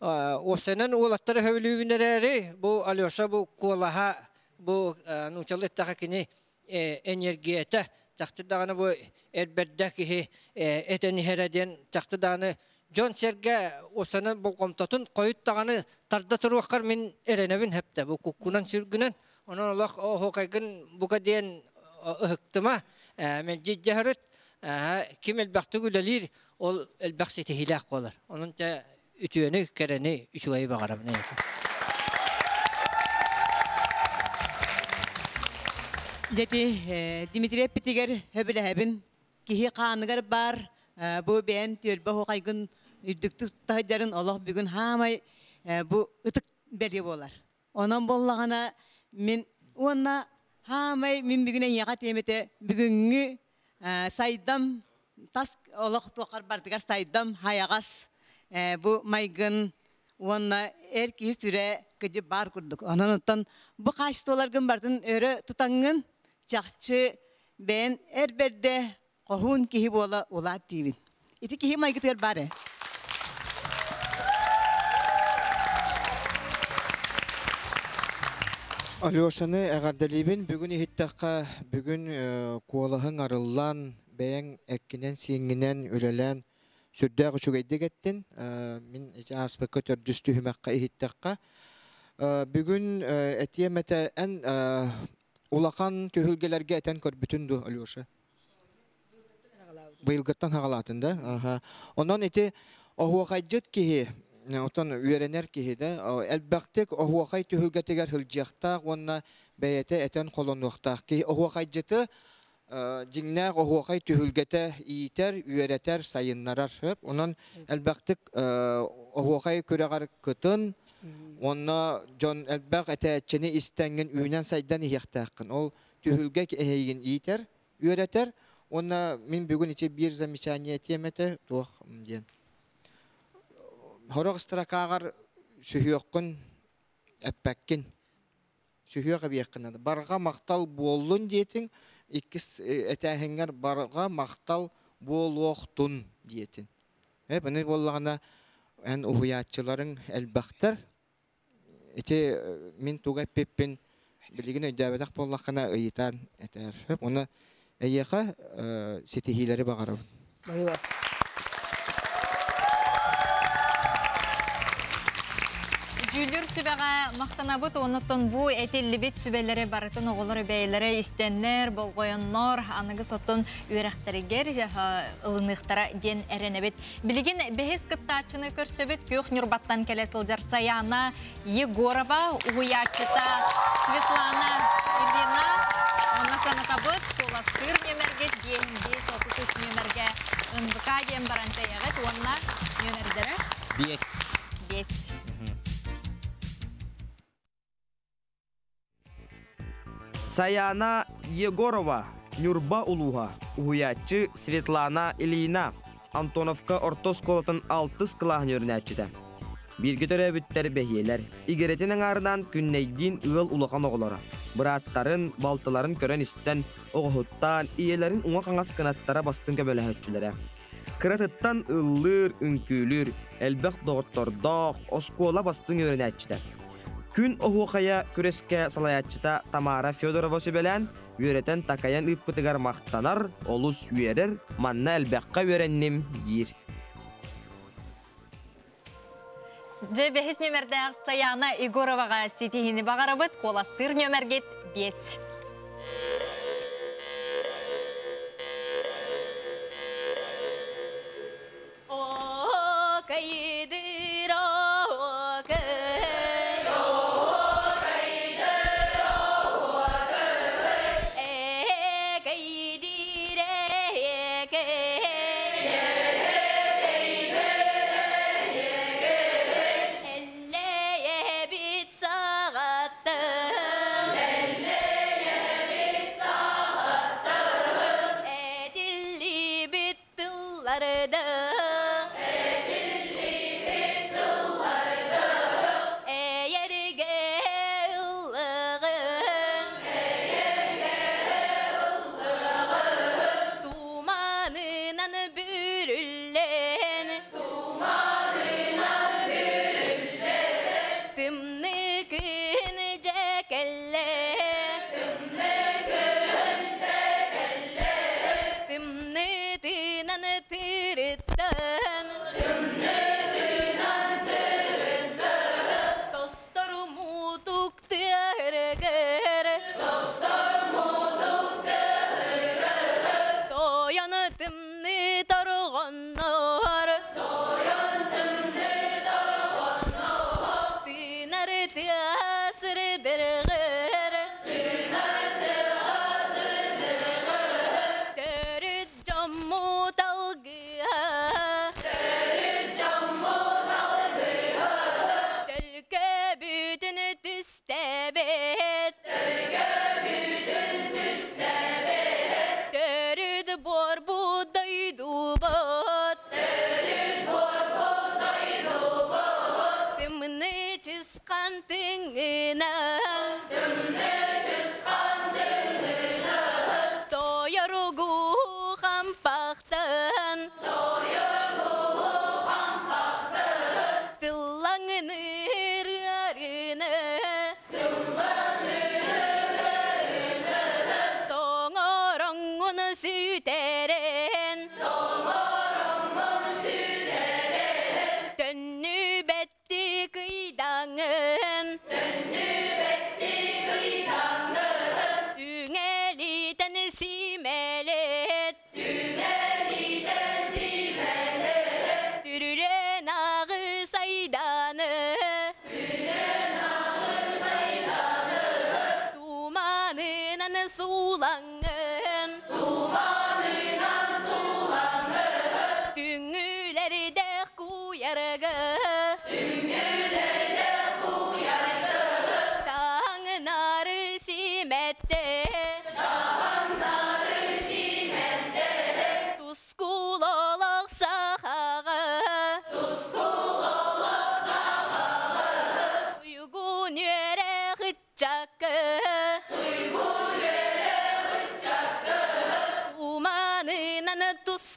[SPEAKER 1] Уопсайынан уолаттары сөбүлүүбүн эрээри, бу Алеша бу куолаһа, бу нууччалыы эттэххэ кини энергията, чахчы даҕаны бу эрбэрдэ киһи этэн иһэрэ диэн чахчы даҕаны дьон-сэргэ уопсайынан болҕомтотун хойут даҕаны тарда туруоххар мин эрэнэбин хэптэ бу куккунан сүргүнэн онон олох оһуокайгын бука диэн ыһыктыма мэлдьи дьаһарыт ким элбэхтик үлэлиир ол элбэх ситиһиилээх буолар онон дьэ үтүөнү кэрэни үчүгэйи баҕарабын эйиэхэ.
[SPEAKER 5] Дьэти Дмитрий эппитигэр сөбүлэһэбин. Киһи хааныгар баар бу бэйэн түөлбэ оһуохайгын үрдүктүк тутта олох бүгүн хаамай бу ытык бэлиэ буолар. Онон буоллаҕына мин уонна хаамай мин бүгүн эйиэхэ тиэмэтэ бүгүҥҥү сайдам тас олох туоххар бардыгар сайдам хайаҕас бу майгын уонна эр киһи сүрэ кыдьып баар курдук. Онон оттон бу хаачыстыбаларгын бартын өрө тутаҥҥын чахчы бэйэн эр бэрдэ хоһуун киһи буола улаат диибин. Ити киһи майгытыгар баар ээ.
[SPEAKER 6] Алешаны эҕэрдэлиибин. Бүгүн иһиттэххэ, бүгүн куолаһыҥ арыллан, бэйэҥ эккинэн-сииҥҥинэн үлэлээн сүрдээх үчүгэйдик эттин. Мин ити ааспыкка төрдүс түһүмэххэ иһиттэххэ. Бүгүн этиэм этэ, эн улахан түһүлгэлэргэ этэн көрбүтүн дуу, Алеша? Быйылгыттан хаҕалаатын да? Аха. Онон ити оһуохайдьыт киһи, отон үөрэнэр киһи да, элбэхтик оһуохай түһүлгэтигэр сылдьыахтаах уонна бэйэтэ этэн холонуохтаах киһи оһуохайдьыты Дьиҥнээх оһуохай түһүлгэтэ иитэр, үөрэтэр, сайыннарар. Онон элбэхтик оһуохай күрэҕэр кытын, онно дьон элбэх этээччини истэҥҥин үүнэн-сайдан иһиэхтээххин. Ол түһүлгэ эһигин иитэр, үөрэтэр. Уонна мин бүгүн ити биир замечание этиэм этэ, туох диэн. Хорох строкаҕар сүһүөххүн эппэккин. Сүһүөх эбиэххин наада. Барҕа махтал буоллун диэтиҥ, иккис этээһиҥҥэр барҕа махтал буолуохтун диэтин. Ээ, буоллаҕына эн уһуйааччыларыҥ элбэхтэр. Ити мин тугу эппиппин билигин өйдөөбөтөх буоллаххына ыйытан этээр. Уонна эйиэхэ ситиһиилэри баҕарабын.
[SPEAKER 2] Дьүүллүүр сүбэҕэ махтанабыт, оннуттан бу этиллибит сүбэлэри барытын оҕолор бэйэлэрэ истэннэр, болҕойоннор, аныгы соттон үөрэхтэригэр ылыныахтара диэн эрэнэбит. Билигин бэһис кыттааччыны көрсөбүт Күөх Ньурбаттан кэлэ сылдьар Саяна Егорова, уһуйааччыта Светлана Ильина. Онно санатабыт, куоластыыр нүөмэргит 5 5 33 нүөмэргэ НВК диэн баран тэйэҕит уонна нүөмэрдэрэ
[SPEAKER 3] 5.
[SPEAKER 2] 5.
[SPEAKER 3] Саяна Егорова, Ньурба улууһа, уһуйааччы Светлана Ильина, Антоновка орто оскуолатын алтыс кылааһын үөрэнээччитэ. Бииргэ төрөөбүттэр бэһиэлэр, игирэтин аҥаарынан Күннэйдиин ыал улахан оҕолоро. Бырааттарын, балтыларын көрөн-истэн, оҕоһуттаан, ийэлэрин уҥа-хаҥас кынаттара бастыҥ көмөлөһөөччүлэрэ. Кыратыттан ыллыыр, үҥкүүлүүр, элбэх доҕоттордоох, оскуола бастыҥ үөрэнээччитэ. Күн оһуохайа күрэскэ салайааччыта Тамара Федорова сүбэлээн, үөрэтэн-такайан ыыппытыгар махтанар, олус үөрэр, манна элбэххэ үөрэнним диир.
[SPEAKER 2] Дьэ, бэһис нүөмэрдээх Саяна Егороваҕа ситиһиини баҕарабыт, куоластыыр нүөмэргит 5.
[SPEAKER 4] О, кайдыр, о, кай. Э, кайдыр, э, кай. Эллэйэбит саҕаттан. Этиллибит тылларда. Эйэргэ ыллыгын. Туманынан бүрүллэн. Тымныы күн дьэ кэллэ. Тымныы тыынан тырыттан. Тостор мутук тыаһыргыр. Тойон тымныы торҕоннор. Тыынар тыас дыргыр. Төрүт дьоммут алгыһа. Төлкө бүтүн түстэбит. Төрүт буорбут дойдубут. Тымныы чысхан тыҥынан. Тойоругу хампахтан. Тыллаҥыныр ыарыыны. Тоҥороҥҥун сүтэрэн. Төннүбэтти кыйдаҥын. Түҥэлитэн симэлит.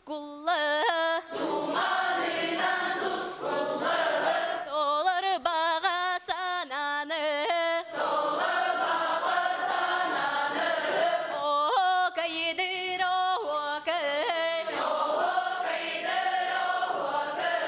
[SPEAKER 4] Тускулла Туманынан тускулла Толор баҕа санааны Толор баҕа санааны Оһуокайдыр оһуокай Оһуокайдыр оһуокай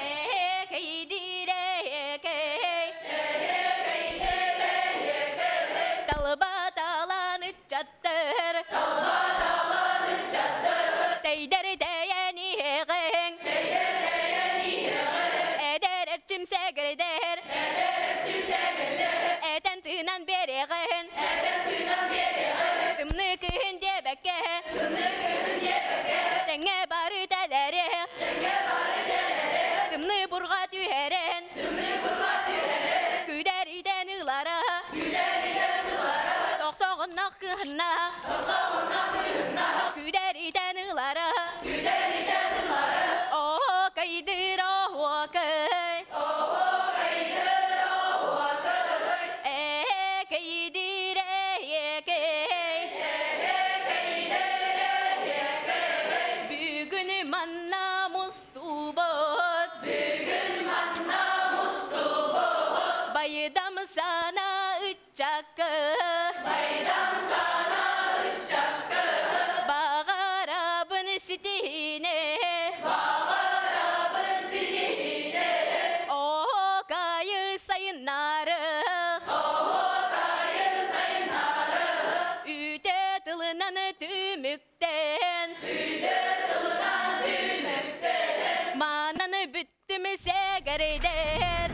[SPEAKER 4] Эһэкэйдир эһэкэй Эһэкэйдир эһэкэй Талба талан ыччаттар Талба талан ыччаттар Тэйдэр тэйэн иһэҕиҥ Тэйдэр тэйэн иһэҕиҥ Эдэр эрчим сэгэрдэр Эдэр эрчим сэгэрдэр Этэн тыынан биэриэҕин Этэн тыынан биэриэҕин Тымныы кыһын диэбэккэ Тымныы кыһын диэбэккэ Тэҥҥэ бары тэлэри Тэҥҥэ бары тэлэри Тымныы бурҕа түһэрин Тымныы бурҕа түһэрин Күдэритэн ылара Күдэритэн ылара Тохтоҕуннах кыһынна Тохтоҕуннах кыһынна Күдэритэн ылара Күдэритэн ылара Оһуокайдыр оһуокай Оһуокайдыр оһуокай Эһэкэйдир эһиэкэй Эһэкэйдир эһиэкэй Бүгүн манна мустубут Бүгүн манна мустубут Байдам сана ыччакка Байдам сана ыччакка Баҕарабын ситиһиини Баҕарабын ситиһиини Оһуокайы сайыннары Оһуокайы сайыннары Үтө тылынан түмүктэн Үтө тылынан түмүктэн Манан бүттүм сэгэрдэр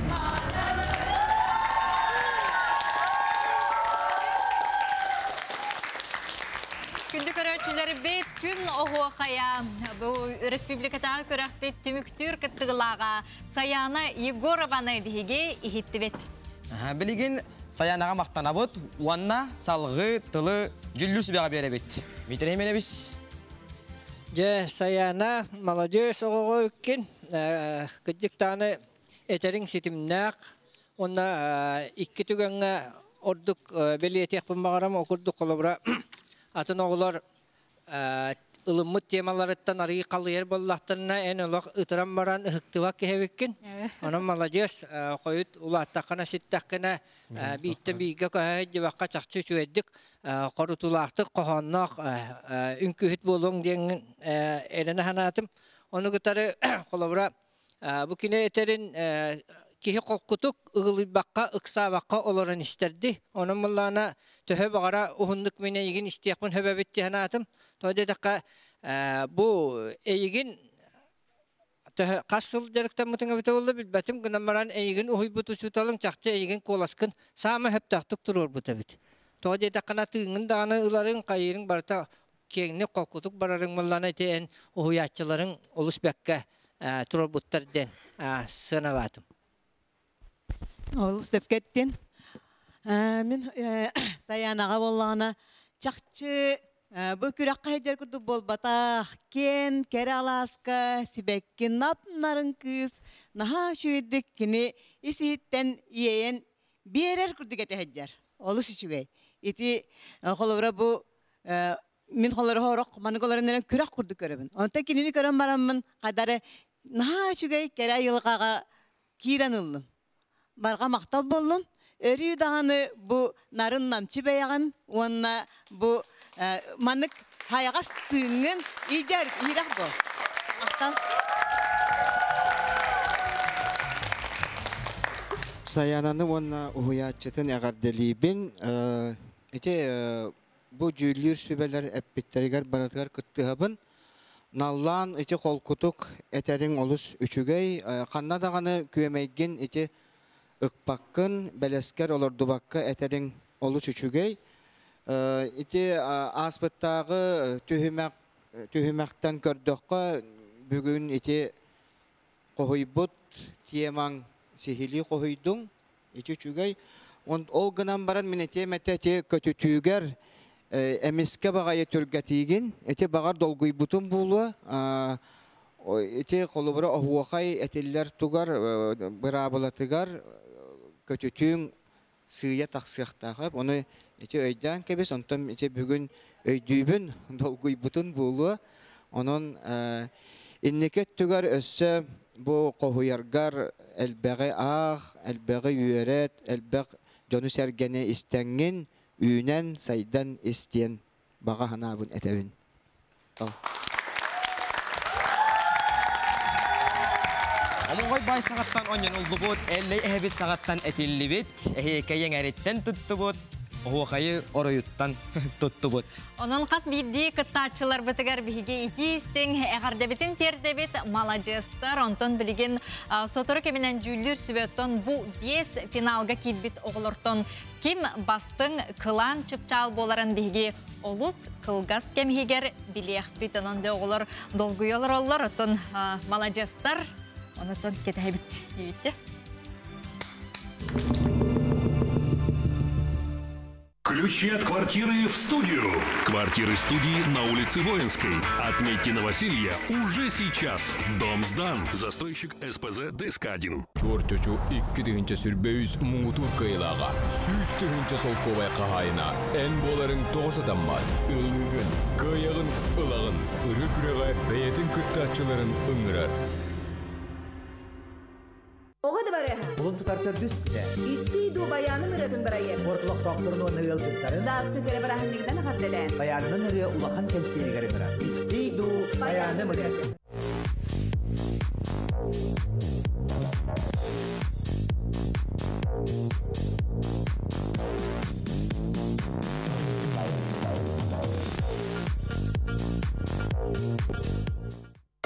[SPEAKER 2] Күндү көрөөччүлэрбит күн оһуохайа бу республикатааҕы күрэхпит түмүктүүр кыттыылааҕа Саяна Егорованы биһиги иһиттибит.
[SPEAKER 3] Билигин Саянаҕа махтанабыт уонна салгыы тылы дьүүллүүр сүбэҕэ биэрэбит. Миитэрэй Именович.
[SPEAKER 1] Дьэ, Саяна, маладьыас оҕоҕо үккин, кырдьык даҕаны этэриҥ ситимнээх уонна икки түгэҥҥэ ордук бэлиэтиэхпин баҕарам, ол курдук холобура атын оҕолор ылыммыт темаларыттан арыый халыйар буоллахтарына, эн олох ытыран баран ыһыктыбат киһи эбиккин. Онон маладьыас, хойут улааттаххына, ситтэххинэ, бииртэн бииргэ көһө сылдьыбакка чахчы үчүгэйдик хорутуулаахтык хоһоонноох үҥкүүһүт буолуоҥ диэн эрэнэ санаатым. Ону кытары холобура бу кини этэрин киһи холкутук ыгылыйбакка, ыксаабакка олорон истэрди. Онон буоллаҕына төһө баҕара уһуннук мин эйигин истиэхпин сөп эбит дии санаатым. Тоҕо диэтэххэ бу эйигин төһө хас сыл дьарыктаммытыҥ эбитэ буолла билбэтим гынан баран эйигин уһуйбут учууталыҥ чахчы эйигин куоласкын саамай сөптөөхтүк туруорбут эбит. Тоҕо диэтэххинэ тыыҥҥын даҕаны ыларыҥ, хайыырыҥ барыта киэҥник холкутук барарыҥ буоллаҕына ити эн уһуйааччыларыҥ олус бэккэ туруорбуттар диэн сыаналаатым.
[SPEAKER 5] Олус сөпкө эттин. Мин Саянаҕа буоллаҕына чахчы бу күрэххэ сылдьар курдук буолбатах. Киэн кэрэ алааска сибэкки нап-нарын кыыс наһаа үчүгэйдик кини ис-иһиттэн иэйэн биэрэр курдук этэ сылдьар. Олус үчүгэй. Ити холобура бу мин холоро орох маннык олорон эрэн күрэх курдук көрөбүн. Онтон кинини көрөн бараммын хадары наһаа үчүгэй кэрэ айылҕаҕа киирэн ыллым. Барҕа махтал буоллун. Өрүү даҕаны бу нарын намчы бэйэҕин уонна бу маннык хайаҕас тыыҥҥын иидэр иһирэх буол. Махтал.
[SPEAKER 6] Саянаны уонна уһуйааччытын эҕэрдэлиибин. Ити бу дьүүллүүр сүбэлэр эппиттэригэр барытыгар кыттыһабын. Наллаан ити холкутук этэриҥ олус үчүгэй. Ханна даҕаны күөмэйгин ити ыкпаккын, бэлэскэр олордубакка этэриҥ олус үчүгэй. Ити ааспыттааҕы түһүмэх түһүмэхтэн көрдөххө, бүгүн ити хоһуйбут темаҥ сиһилии хоһуйдуҥ, ити үчүгэй. Ол гынан баран мин этиэм этэ ити көтүтүүгэр эмискэ баҕайы түргэтиигин, ити баҕар долгуйбутум буолуо. Ити холобура оһуохай этиллэр тугар быраабылатыгар көтүтүүҥ сыыйа тахсыахтаах. Ону ити өйдөөн кэбис, онтон ити бүгүн өйдүүбүн, долгуйбутун буолуо. Онон инники өттүгэр өссө бу хоһуйаргар элбэҕи аах, элбэҕи үөрэт, элбэх дьону-сэргэни истэҥҥин, үүнэн, сайдан ис диэн баҕа санаабын этэбин.
[SPEAKER 3] Омоҕой баай саҕаттан онньонуллубут, Эллэй эһэбит саҕаттан этиллибит, эһиэкэй эҥэриттэн туттубут, оһуохайы оройуттан туттубут.
[SPEAKER 2] Онон хас биирдии кыттааччыларбытыгар биһиги итии истиҥ эҕэрдэбитин тиэрдэбит, маладьыастар. Онтон билигин сотору кэминэн дьүүллүүр сүбэттэн бу биэс финалга киирбит оҕолортон ким бастыҥ кылаан чыпчаал буоларын биһиги олус кылгас кэм иһигэр билиэхпит. Онон дьэ оҕолор долгуйа олороллор, оттон маладьыастар онотон кэтэһэбит диибит.
[SPEAKER 8] Ключи от квартиры в студию. Квартиры студии на улице Воинской. Отметьте новоселье уже сейчас. Дом сдан. Застройщик СПЗ ДСК-1.
[SPEAKER 9] Чуор-чочу 2023 муҥутуур кыайыылааҕа, 100 000 солкуобай хаһаайына эн буоларыҥ тоҕо сатаммат? Ыллыыгын, кыайаҕын, ылаҕын. Ырыа күрэҕэ бэйэтин кыттааччыларын ыҥырар.
[SPEAKER 10] Оҕо дыбарыаһа.
[SPEAKER 11] Кулун тутар төрдүс күнэ.
[SPEAKER 10] Истии дуу байааным ырыатын бырайыак.
[SPEAKER 11] Спорт олохтоохторун уонна ыалдьыттарын.
[SPEAKER 10] Сааскы кэрэ бырааһынньыгынан эҕэрдэлээн.
[SPEAKER 11] Байаанынан ырыа улахан кэнсиэригэр ыҥырар. Истии дуу байааным ырыатын.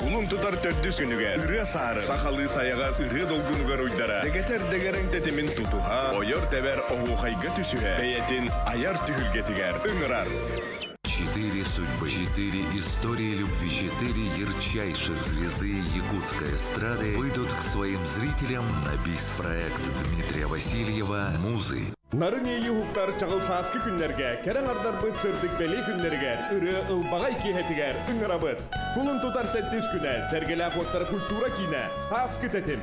[SPEAKER 12] Кулун тутар төрдүс күнүгэр ырыа саары сахалыы сайаҕас ырыа долгунугар уйдара дэгэтэр дэгэрэҥ тэтимин тутуһа ойор-тэбэр оһуохайга түсүһэ бэйэтин айар түһүлгэтигэр ыҥырар.
[SPEAKER 13] Четыре судьбы, четыре истории любви, четыре ярчайших звезды якутской эстрады выйдут к своим зрителям на бис. Проект Дмитрия Васильева «Музы».
[SPEAKER 14] Нарын иэйии уһуктар чаҕыл сааскы күннэргэ, кэрэ аҥардарбыт сырдык бэлиэ күннэригэр, ырыа ылбаҕай киэһэтигэр ыҥырабыт. Кулун тутар сэттис күнэ, Сэргэлээх уоттара культура киинэ, сааскы тэтим.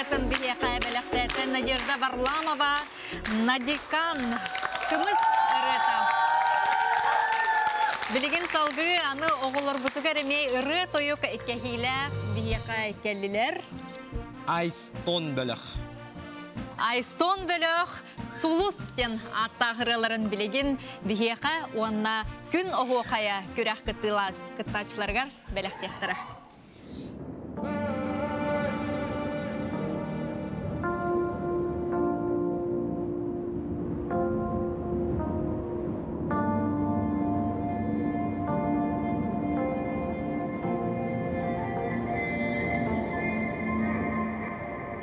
[SPEAKER 2] ырыатын биһиэхэ бэлэхтээтэ Надежда Варламова Надикан кымыс ырыата. Билигин салгыы аны оҕолорбутугар эмиэ ырыа-тойук кэһиилээх биһиэхэ кэллилэр.
[SPEAKER 3] Айстон бөлөх.
[SPEAKER 2] Айстон бөлөх Сулус диэн ааттаах ырыаларын билигин биһиэхэ уонна күн оһуохайа күрэх кыттааччыларыгар бэлэхтиэхтэрэ.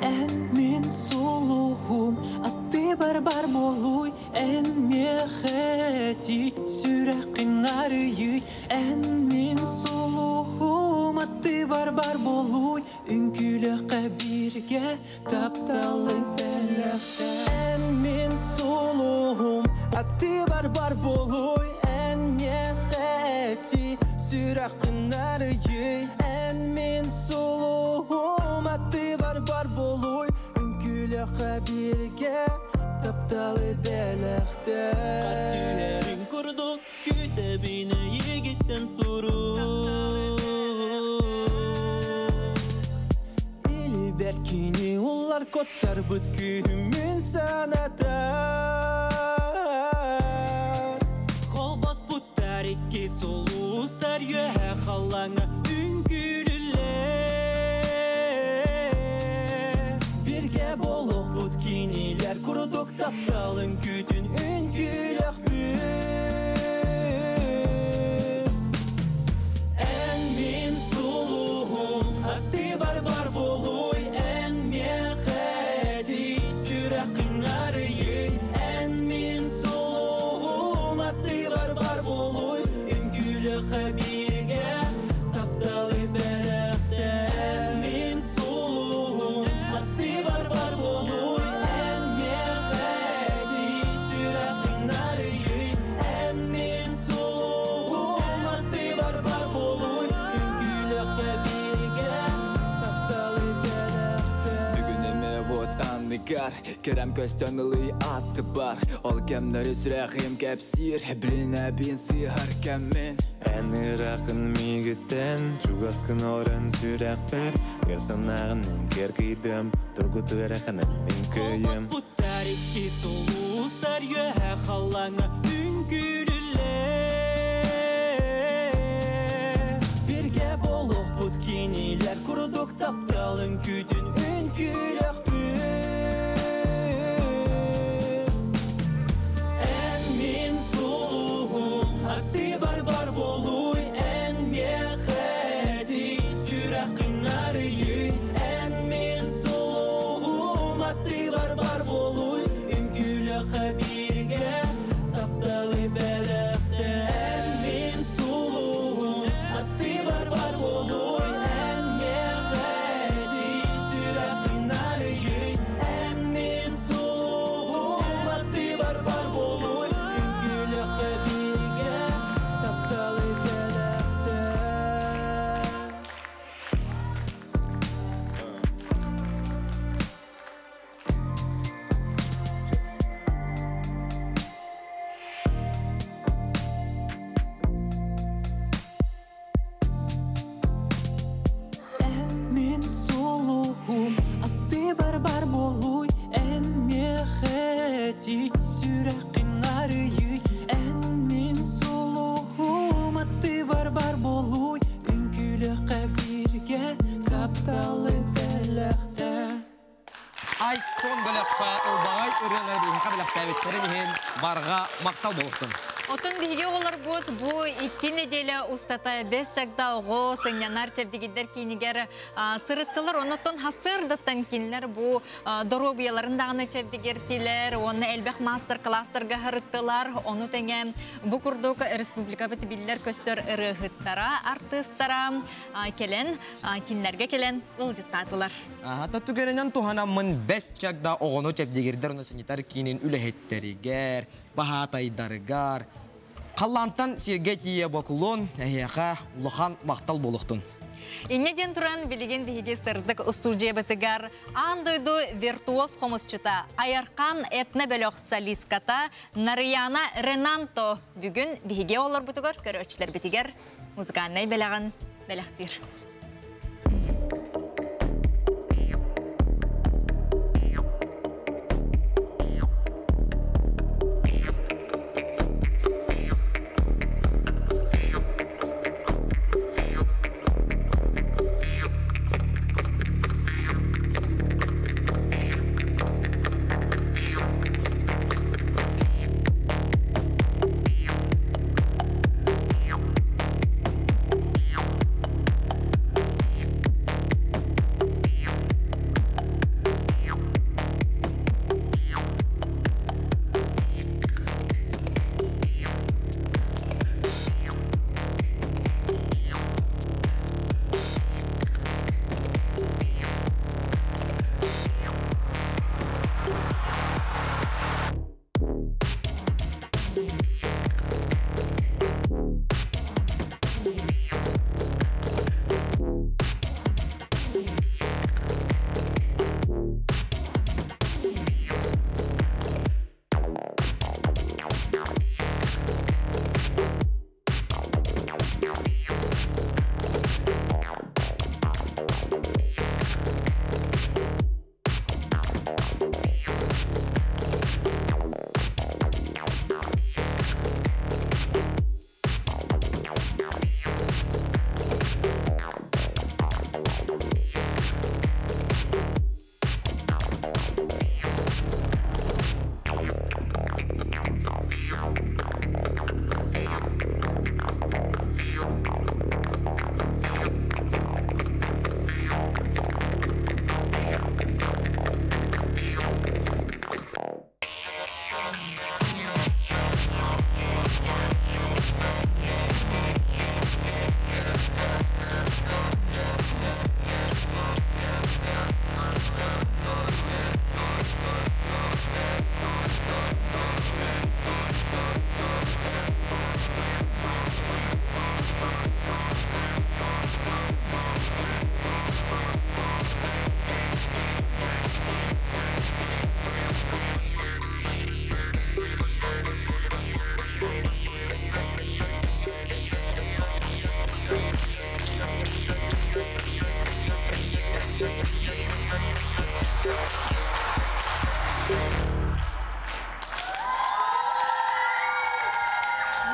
[SPEAKER 15] Эн мин сулуһум, аттыбар бар буолуй, эн миэхэ сүрэххин арыйый. Эн мин сулуһум, аттыбар бар буолуй, үҥкүүлүөххэ бииргэ тапталы бэлэхтэ. Эн мин сулуһум, аттыбар бар буолуй, эн миэхэ сүрэххин арыйый. Эн мин сулуһум, аттыбар бар буолуй, үҥкүүлүөххэ бииргэ тапталы бэлэхтэ. Түһэрин курдук күүтэбин эйигиттэн сурук. Илибэр кини улар коттарбыт күүһүмүн санатар. Холбоспуттар икки сулустар үөһэ халлаҥа үҥкүүлүллэр. Биргэ болохпут кинилэр курдук тапталын күүтүн үҥкүүлөхпүт. Эн мин сулуһум, аттыбар бар буолуй, эн миэхэ сүрэххин арыйый. Эн мин сулуһум, аттыбар бар буолуй, үҥкүүлүөххэ бииргэ тапталы бэлэхтэ. Эн мин сулуһум, аттыбар бар буолуй, эн миэхэ сүрэххин арыйый. Эн мин сулуһум, аттыбар бар буолуй, үҥкүүлүөххэ бииргэ тапталы бэлэхтэ.
[SPEAKER 16] Бүгүн эме вот анныгар Керем көстөн ылый атты бар Ол кемнери сүрэхим кэпсиир Билинэбин сыһар кэммин
[SPEAKER 17] Эн ырахын мигиттен, чугаскын орын сүрэхпэр, Ыр санааҕын кэр кыйдым, тургуту эреханын мин кыйым.
[SPEAKER 15] Холбоспуттар икки сулустар үөһэ халлаҥа үҥкүүлүллэр. Биргэ болохпут кинилэр курдук тапталын күүтүн үҥкүүлөхпүт. Эн мин сулуһум, аттыбар бар буолуй, эн миэхэ сүрэххин арыйый. Эн мин сулуһум, аттыбар бар буолуй, үҥкүүлүөххэ бииргэ тапталы бэлэхтэ. Эн мин сулуһум, аттыбар бар буолуй, эн миэхэ сүрэххин арыйый. Эн мин сулуһум, аттыбар бар буолуй, үҥкүүлүөххэ бииргэ тапталы бэлэхтэ. Эн мин сулуһум, аттыбар бар буолуй, эн миэхэ сүрэххин арыйый. Эн мин сулуһум, аттыбар бар буолуй, үҥкүүлүөххэ бииргэ тапталы бэлэхтэ.
[SPEAKER 3] Айстон бөлөххө ылбаҕай ырыалары биһиэхэ бэлэхтээбиттэрин иһин барҕа махтал буолуохтун.
[SPEAKER 2] Отон биһиги оҕолорбут бу 2 нэдиэлэ устата бэс чагда оҕо сынньанар чэбдигирдэр киинигэр сырыттылар. Оннуттан хасырдаттан кинилэр бу доруобуйаларын даҕаны чэбдигиртилэр, уонна элбэх мастер-класстарга сырыттылар. Ону тэҥэ бу курдук республикабыт биллэр көстөр ырыаһыттара, артыыстара кэлэн, кинилэргэ кэлэн ыалдьыттаатылар.
[SPEAKER 3] Ата түгэнинэн туһанаммын бэс чагда оҕону чэбдигирдэр уонна санитар киинин үлэһиттеригэр, баһаатайдарыгар, халлаантан сиргэ тиийэ бокулун, эһиэхэ улахан махтал буолуохтун.
[SPEAKER 2] Инньэ диэн туран билигин биһиги сырдык устуудьуйабытыгар аан дойду виртуоз хомусчута Айархан этно-бөлөх солистката Нарыйаана Ренанто бүгүн биһиги оҕолорбутугар көрөөччүлэрбитигэр музыкальнай бэлэҕин бэлэхтиир.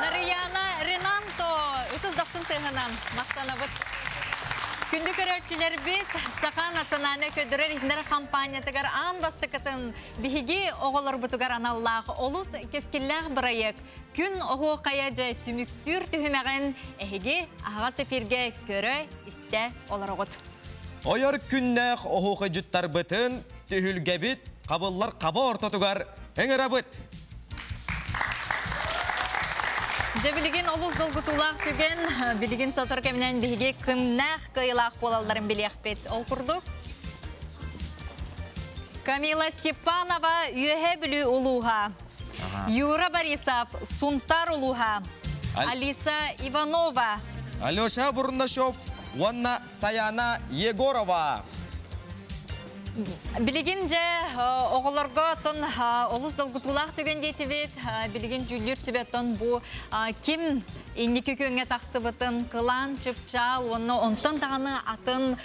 [SPEAKER 2] Нарыйаана Ренанто ытыс дохсун тыаһынан махтанабыт. Күндү көрөөччүлэрбит, Саха национальнай көрдөрөр иһитиннэрэр хампаанньатыгар аан бастакытын биһиги оҕолорбутугар аналлаах олус кэскиллээх бырайыак Күн оһуохайа дьэ түмүктүүр түһүмэҕин эһиги аһаҕас эфиргэ көрө-истэ олороҕут.
[SPEAKER 3] Ойор күннээх оһуохайдьыттарбытын түһүлгэбит хабыллар хаба ортотугар ыҥырабыт.
[SPEAKER 2] Дьэ билигин олус долгутуулаах түгэн, билигин сотору кэминэн биһиги кымнээх кыайыылаах буолалларын билиэхпит. Ол курдук Камила Степанова Үөһээ Бүлүү улууһа, Юра Борисов Сунтар улууһа, Алиса Иванова,
[SPEAKER 3] Алеша Бурнашов уонна Саяна Егорова.
[SPEAKER 2] Билигин дьэ оҕолорго оттон олус долгутуулаах түгэн диэтибит. Билигин дьүүллүүр сүбэ оттон бу ким инники күөҥҥэ тахсыбытын кылаан чыпчаал уонна онтон даҕаны атын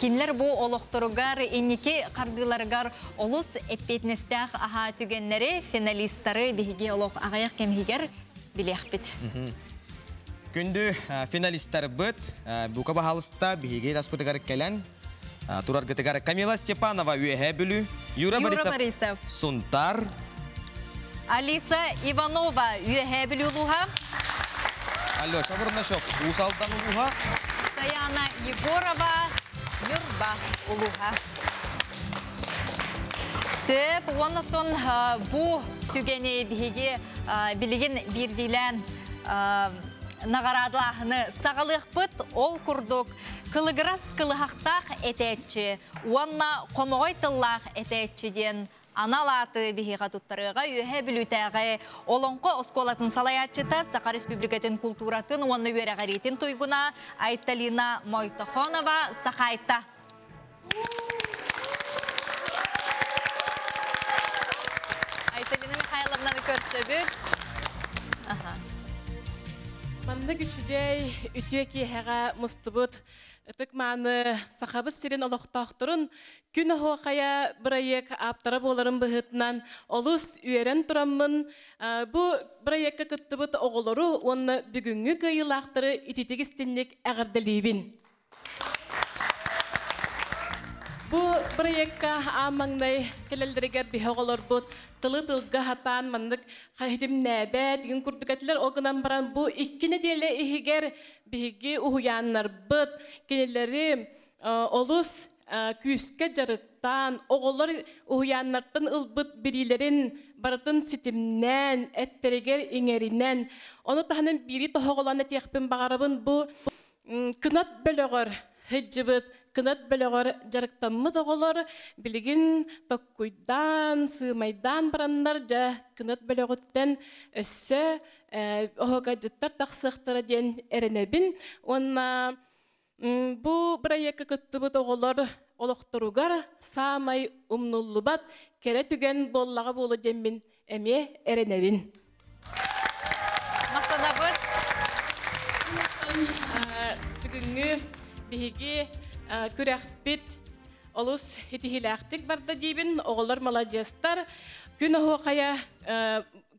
[SPEAKER 2] кинилэр бу олохторугар инники хардыыларыгар олус эппиэтинэстээх аһаа түгэннэри финалистары биһиги олох аҕыйах кэм иһигэр билиэхпит.
[SPEAKER 3] Күндү финалистарбыт, бука баһаалыста биһиги таспытыгар кэлэн тураргытыгар Камила Степанова Үөһээ Бүлүү, Юра Борисов Сунтар,
[SPEAKER 2] Алиса Иванова Үөһээ Бүлүү улууһа,
[SPEAKER 3] Алеша Бурнашов Уус Алдан улууһа,
[SPEAKER 2] Саяна Егорова Ньурба улууһа. Сөп, оннуттан бу түгэни биһиги билигин биирдиилээн наҕараадалааһыны саҕалыахпыт. Ол курдук кылыгырас кылыһахтаах этээччи уонна хомоҕой тыллаах этээччи диэн Анал ааты биһиэхэ туттарыаҕа Үөһээ Бүлүүтээҕи Олоҥхо оскуолатын салайааччыта, Саха Республикатын култууратын уонна үөрэҕириитин туйгуна Айталина Мойтохонова Сахайта. Айталина Михайловнаны көрсөбүт.
[SPEAKER 18] Маннык үчүгэй үтүө киэһэҕэ мустубут ытык мааны Сахабыт сирин олохтоохторун Күн оһуохайа бырайыак ааптара буоларын быһыытынан олус үөрэн тураммын бу бырайыакка кыттыбыт оҕолору уонна бүгүҥҥү кыайыылаахтары ититик истинник эҕэрдэлиибин. Бу бырайыакка аан маҥнай кэлэллэригэр биһи оҕолорбут тылы тылга хатаан маннык хитимнээбэт игин курдук этилэр. Ол гынан баран бу икки нэдиэлэ иһигэр биһиги уһуйааннарбыт кинилэри олус күүскэ дьарыктаан, оҕолор уһуйааннартан ылбыт билиилэрин барытын ситимнээн, эттэригэр иҥэринэн, ону таһынан биири тоһоҕолоон этиэхпин баҕарабын, бу кынат бөлөҕөр сылдьыбыт, кынат бөлөҕөр дьарыктаммыт оҕолор билигин токкуйдаан, сыымайдаан бараннар, дьэ, кынат бөлөҕүттэн өссө оһуокайдьыттар тахсыахтара диэн эрэнэбин уонна Бу бырайыакка кыттыбыт оҕолор олохторугар саамай умнуллубат кэрэ түгэн буоллаҕа буолуо диэммин эмиэ эрэнэбин.
[SPEAKER 2] Махтанабыт.
[SPEAKER 18] Бүгүҥҥү биһиги күрэхпит олус итиһилээхтик барда диибин. Оҕолор маладьыастар. Күн оһуохайа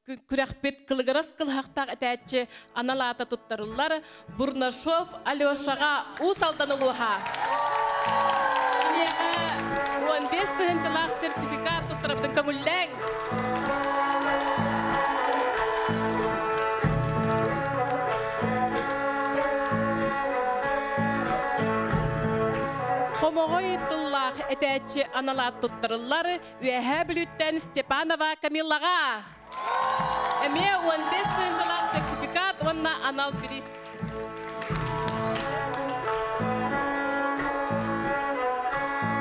[SPEAKER 18] күрэхпит кылыгырас кылыһахтаах этээччи анал аата туттарыллар Бурнашов Алешаҕа Уус Алдан улууһа. Киниэхэ 15 тыһыынчалаах сертификат туттарабытын көҥүллээҥ. Хомоҕой тыллаах этээччи анал аат туттарыллар Үөһээ Бүлүүттэн Степанова Камиллаҕа. Эмиэ 15 тыһыынчалаах сертификат уонна анал бириис.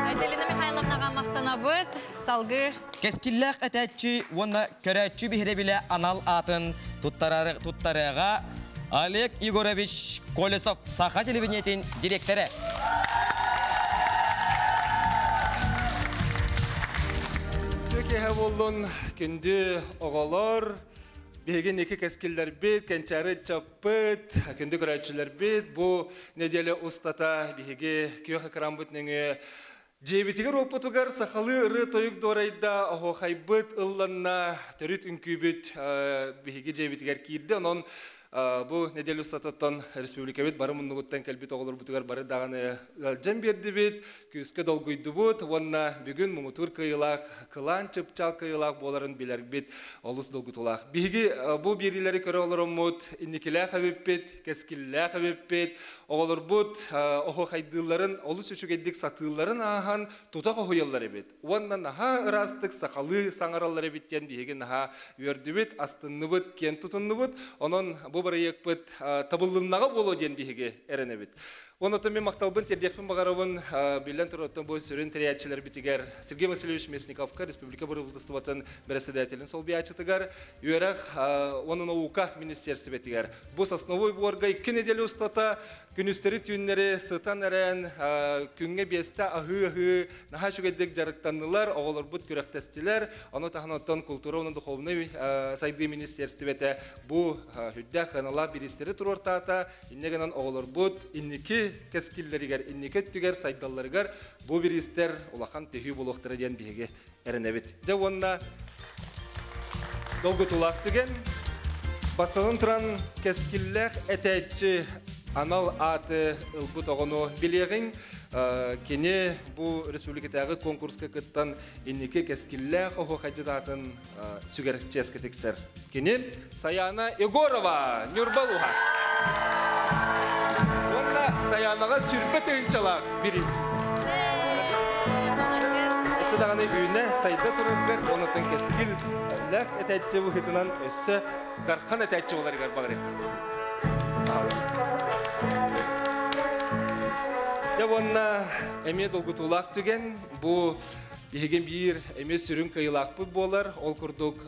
[SPEAKER 2] Айталина Михайловнаҕа махтанабыт. Салгыы.
[SPEAKER 3] Кэскиллээх этээччи уонна көрөөччү биһирэбилэ анал аатын туттарыаҕа Олег Егорович Колесов, Саха телевидениетин дириэктэрэ.
[SPEAKER 19] Киэһэ буоллун, күндү оҕолор, биһиги инники кэскиллэрбит, кэнчээри ыччаппыт, күндү көрөөччүлэрбит, бу неделя устата биһиги күөх экранбыт нөҥүө Дьиэбитигэр-уоппутугар сахалыы ырыа-тойук дуорайда, оһуохайбыт ылланна, төрүт үҥкүүбүт биһиги дьиэбитигэр киирдэ. Онон бу неделя устатыттан республикабыт бары муннугуттан кэлбит оҕолорбутугар бары даҕаны ыалдьан биэрдибит, күүскэ долгуйдубут уонна бүгүн муҥутуур кыайыылаах, кылаан чыпчаал кыайыылаах буоларын билэрбит олус долгутуулаах. Биһиги бу биэриилэри көрө олороммут, инникилээх эбиппит, кэскиллээх эбиппит, Оҕолорбут оһуохайдыылларын олус үчүгэйдик сатыылларын ааһан тута хоһуйаллар эбит. Уонна наһаа ыраастык сахалыы саҥараллар эбит диэн биһиги наһаа үөрдүбүт, астынныбыт, киэн тутуннубут. Онон бу бырайыакпыт табыллыннаҕа буолуо диэн биһиги эрэнэбит. Онон мин махталбын тиэрдиэхпин баҕарабын биллэн турар бу сүрүн тэрийээччилэрбитигэр Сергей Васильевич Местниковка республика бырабыыталыстыбатын бэрэссэдээтэлин солбуйааччытыгар, үөрэх уонна наука министиэрстибэтигэр Бу сосновой буорга икки неделя устата күнүстэри-түүннэри сытан эрэн күҥҥэ биэстэ аһыы-аһыы наһаа үчүгэйдик дьарыктаннылар, оҕолорбут күрэхтэстилэр. Ону таһынан оттон култуура уонна духовнай сайдыы министиэрстибэтэ бу үрдээх сыаналаах бириистэри туруортаата. Инньэ гынан оҕолорбут инники кэскиллэригэр, инники өттүгэр сайдалларыгар бу бириистэр улахан төһүү буолуохтара диэн биһиги эрэнэбит. Дьэ уонна долгутуулаах түгэн бастатан туран кэскиллээх этээччи анал ааты ылбыт оҕону билиэҕиҥ. Кини бу республикатааҕы конкурска кыттан инники кэскиллээх оһуохайдьыт аатын сүгэр чиэскэ тиксэр. Кини Саяна Егорова, Ньурба улууһа. Уонна Саянаҕа сүрбэ тыһыынчалаах бириис. Өссө даҕаны үүнэ сайда тураргар онотон кэскил лэх этээччи быһыытынан өссө дархан этээччи буоларыгар баҕарыахтаах. Дьэ уонна эмиэ долгутуулаах түгэн бу Биһиги биир эмиэ сүрүн кыайыылаахпыт буолар. Ол курдук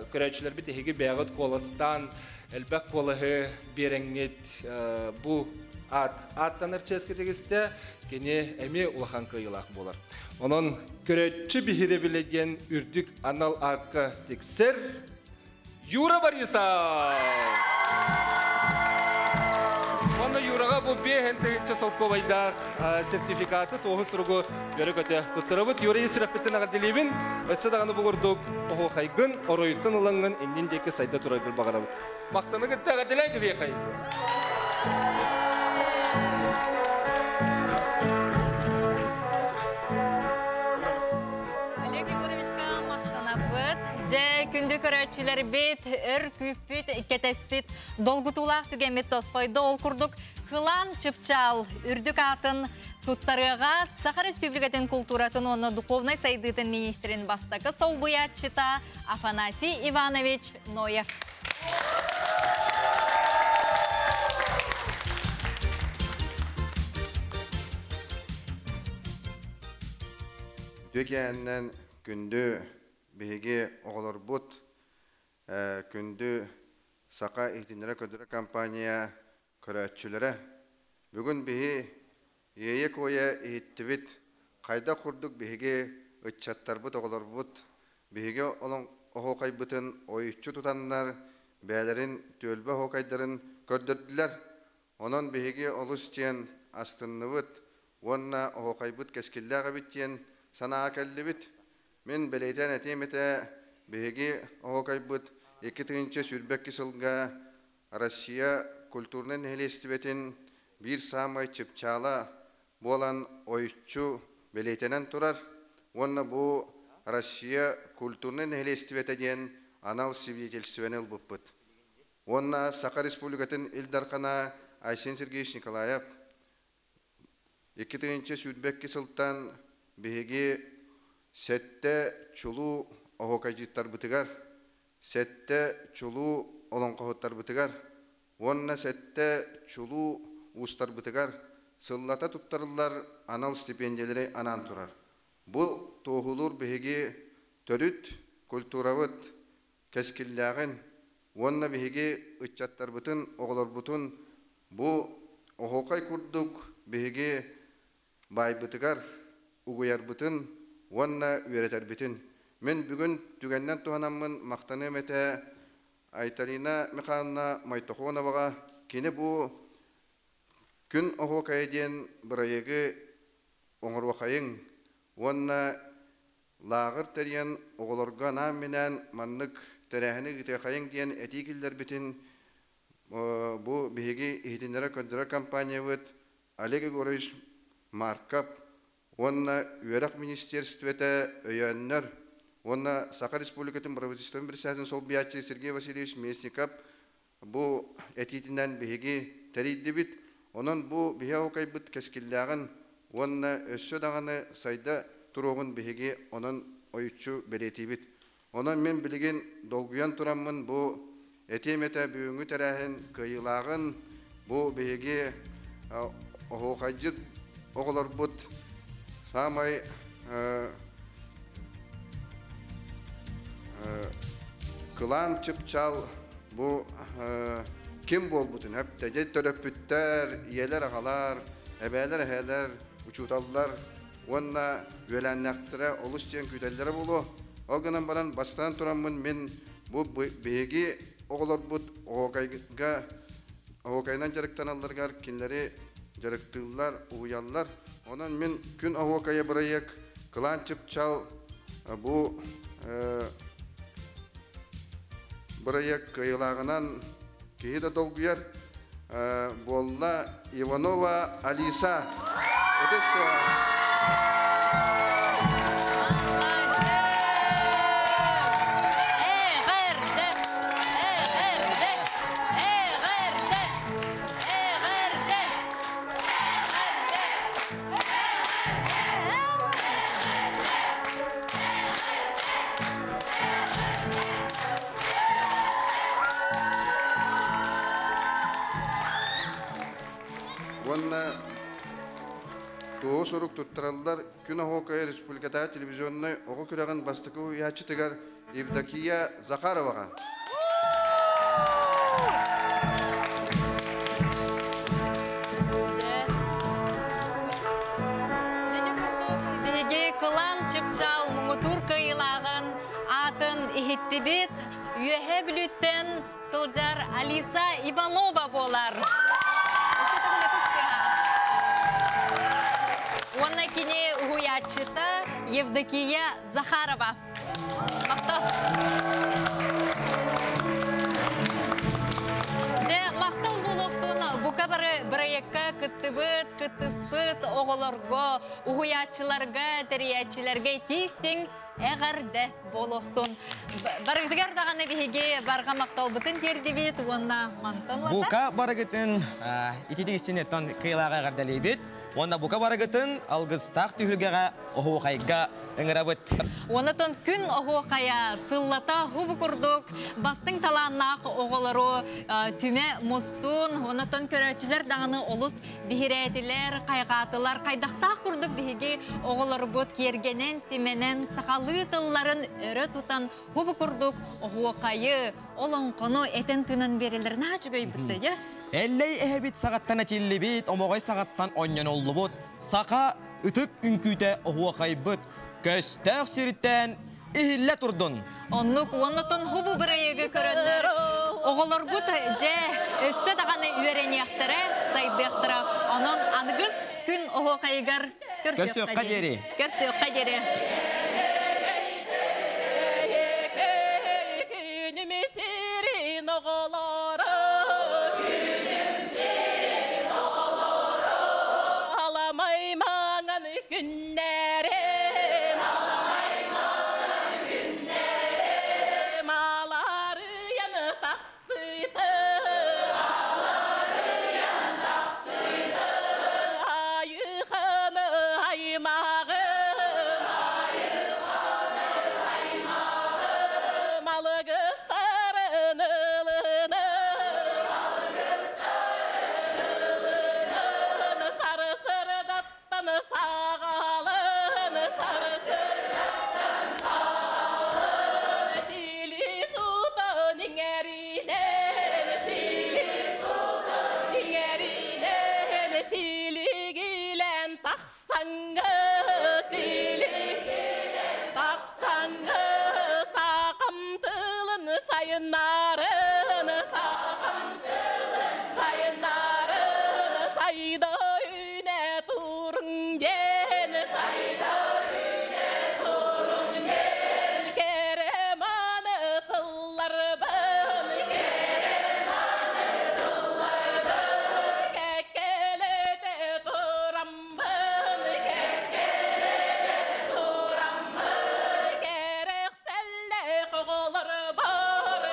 [SPEAKER 19] көрөөччүлэрбит эһиги бэйэҕит куоластаан элбэх куолаһы биэрэҥҥит бу аат ааттанар чиэскэ тигистэ, кини эмиэ улахан кыайыылаах буолар. Онон көрөөччү биһирэбилэ диэн үрдүк анал аакка тиксэр Юра Борисов! Онно Юраҕа бу 5000 солкуобайдаах сертификаты туоһу суругу үөрэ-көтө туттарабыт. Юра ис сүрэхпиттэн эҕэрдэлиибин. Өссө даҕаны бу курдук оһуохайгын, оройуттан ылаҥҥын иннин диэки сайда тураргын баҕарабыт. Махтаны кытта эҕэрдэлээн кэбиэхэй.
[SPEAKER 2] Олег Егоровичка махтанабыт. Дьэ, күндү көрөөччүлэрбит, өр күүппүт, кэтэспит долгутуулаах түгэммит тосхойдо. Ол курдук, Кылаан Чыпчаал үрдүк аатын туттарыаҕа Саха Республикатын култууратын уонна духовнай сайдыытын министрин бастакы солбуйааччыта Афанасий Иванович Ноев.
[SPEAKER 20] Үтүө киэһэннэн күндү биһиги оҕолорбут, күндү Саха иһитиннэрэ-көрдөрөр компания көрөөччүлэрэ. Бүгүн биһи иэйэ-куойа иһиттибит, хайдах курдук биһиги ыччаттарбыт, оҕолорбут биһиги оһуокайбытын ойуччу тутаннар, бэйэлэрин түөлбэ оһуокайдарын көрдөрдүлэр. Онон биһиги олус диэн астынныбыт уонна оһуокайбыт кэскиллээх эбит диэн санааҕа кэллибит. Мин бэлиэтээн этиэм этэ, биһиги оһуокайбыт 2022 сылга Россия культурнай нэһилиэстибэтин биир саамай чыпчаала буолан ойуччу бэлиэтэнэн турар уонна бу Россия культурнай нэһилиэстибэтэ диэн анал свидетельствоны ылбыппыт. Уонна Саха Республикатын Ил Дархана Айсен Сергеевич Николаев 2022 сылтан биһиги сэттэ чулуу оһуокайдьыттарбытыгар, сэттэ чулуу олоҥхоһуттарбытыгар уонна сэттэ чулуу уустарбытыгар сыллата туттарыллар анал стипендиялэри анаан турар. Бу туоһулуур биһиги төрүт культурабыт кэскиллээҕин уонна биһиги ыччаттарбытын, оҕолорбутун бу оһуокай курдук биһиги баайбытыгар угуйарбытын уонна үөрэтэрбитин. Мин бүгүн түгэннэн туһанаммын махтаныам этэ Айталина Михайловна Мойтохоноваҕа кини бу Күн оһуокайа диэн бырайыагы оҥоруохайыҥ уонна лааҕыр тэрийэн оҕолорго анаан-минээн маннык тэрээһини ыытыахайыҥ диэн этии киллэрбитин бу биһиги иһитиннэрэр-көрдөрөр компаниябыт Олег Егорович Марков уонна Үөрэх министиэристибэтэ өйөөннөр уонна Саха Республикатын правительствотын председателин солбуйааччы Сергей Васильевич Местников бу этиитинэн биһиги тэрийдибит. Онон бу биһи оһуокайбыт кэскиллээҕин уонна өссө даҕаны сайда туруоҕун биһиги онон ойуччу бэлиэтиибит. Онон мин билигин долгуйан тураммын бу этиэм этэ бүгүҥҥү тэрээһин кыайыылааҕын бу биһиги оһуохайдьыт оҕолорбут саамай кылаан чыпчаал бу ким буолбутун эптэ төрөппүттэр, ийэлэр, аҕалар, эбээлэр, эһээлэр, учууталлар уонна үөлээннээхтэрэ олус диэн күүтэллэрэ буолуо. Ол гынан баран бастаан тураммын мин бу биһиги оҕолорбут оһуокайга оһуокайынан дьарыктаналларыгар кинилэри дьарыктыыллар, уһуйаллар. Онон мин Күн оһуокайа бырайыак Кылаан Чыпчал бу бырайыак кыайыылааҕынан киһи да долгуйар буолла Иванова Алиса. Уонна Туоһу сурук туттараллар Күн Оһуокайа республикатааҕы телевизионнай оҕо күрэҕин бастакы уһуйааччытыгар Евдокия Захароваҕа.
[SPEAKER 2] Биһиги Кылаан Чыпчаал муҥутуур кыайыылааҕын аатын иһиттибит. Үөһээ Бүлүүттэн сылдьар Алиса Иванова буолар. Уонна кини уһуйааччыта Евдокия Захарова. Махтал. Дьэ, махтал буолуохтун бука бары бырайыакка кыттыбыт, кыттыспыт оҕолорго, уһуйааччыларга, тэрийээччилэргэ итии-истиҥ эҕэрдэ буолуохтун. Барыгытыгар даҕаны биһиги барҕа махталбытын тиэрдибит уонна мантан
[SPEAKER 3] Бука барыгытын ититик истинеттон кыйлааҕа эҕэрдэлиибит уонна бука барыгытын алгыстаах түһүлгэҕэ оһуохайга ыҥырабыт.
[SPEAKER 2] Онотон күн оһуохайа сыллата хубу курдук бастыҥ талааннаах оҕолору түмэ мустун, онотон көрөөччүлэр даҕаны олус биһирээтилэр, хайҕаатылар. Хайдахтаах курдук биһиги оҕолорбут киэргэнэн, симэнэн, сахалыы тылларын өрө тутан хубу курдук оһуохайы, олоҥхону этэн-тыынан биэрэллэр наһаа үчүгэй бытта,
[SPEAKER 3] Эллэй эһэбит саҕаттан этиллибит, омоҕой саҕаттан онньоноллубут, саха ытык үҥкүүтэ оһуохайбыт, көстөөх сириттэн иһиллэ турдун.
[SPEAKER 2] Оннук уоннатон хубу бырайыгы көрөннөр оҕолорбут дьэ өссө даҕаны үөрэниэхтэрэ, сайдыахтара. Онон аныгыс күн оһуохайыгар
[SPEAKER 3] көрсүөххэ диэри.
[SPEAKER 2] Көрсүөххэ диэри.
[SPEAKER 4] Күнүм сирин оҕолоро, күнүм сирин оҕолоро, аламай маҥан күннэрим, аламай маҥан күннэрим, аларыйан тахсыытым, аларыйан тахсыытым, айыханы аймаҕым, айыханы аймаҕым, алгыстарын ылыным, алгыстарын ылыным, сарсырдаттан саҕалын, сарсырдаттан саҕалын, сили сутан иҥэринэн, сили сутан иҥэринэн, силигилэн тахсаҥҥы, силигилэн тахсаҥҥы, саахам тылын сайыннарын, саахам тылын сайыннарын, сайда үүнэ туруҥ диэн, сайда үүнэ туруҥ диэн, кэрэ мааны тылларбын, кэрэ мааны тылларбын, кэккэлэтэ тураммын, кэккэлэтэ тураммын, кэрэхсэллээх оҕолорбор,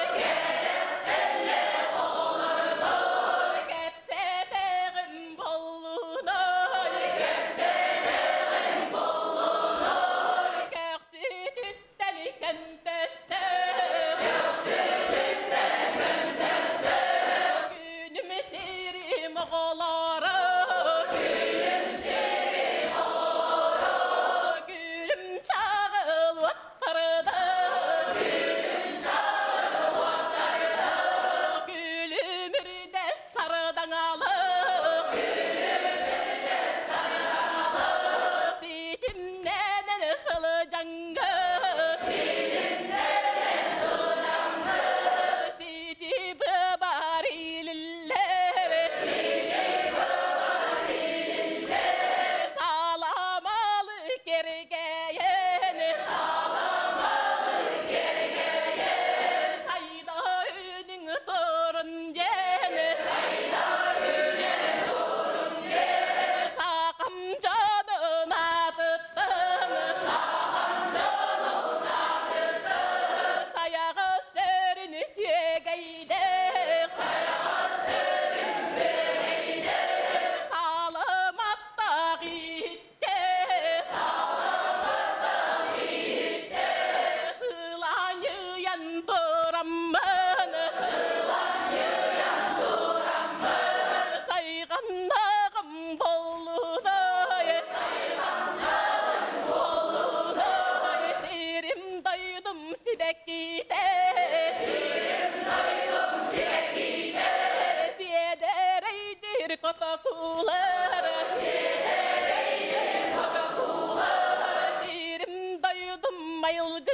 [SPEAKER 4] Майылгы.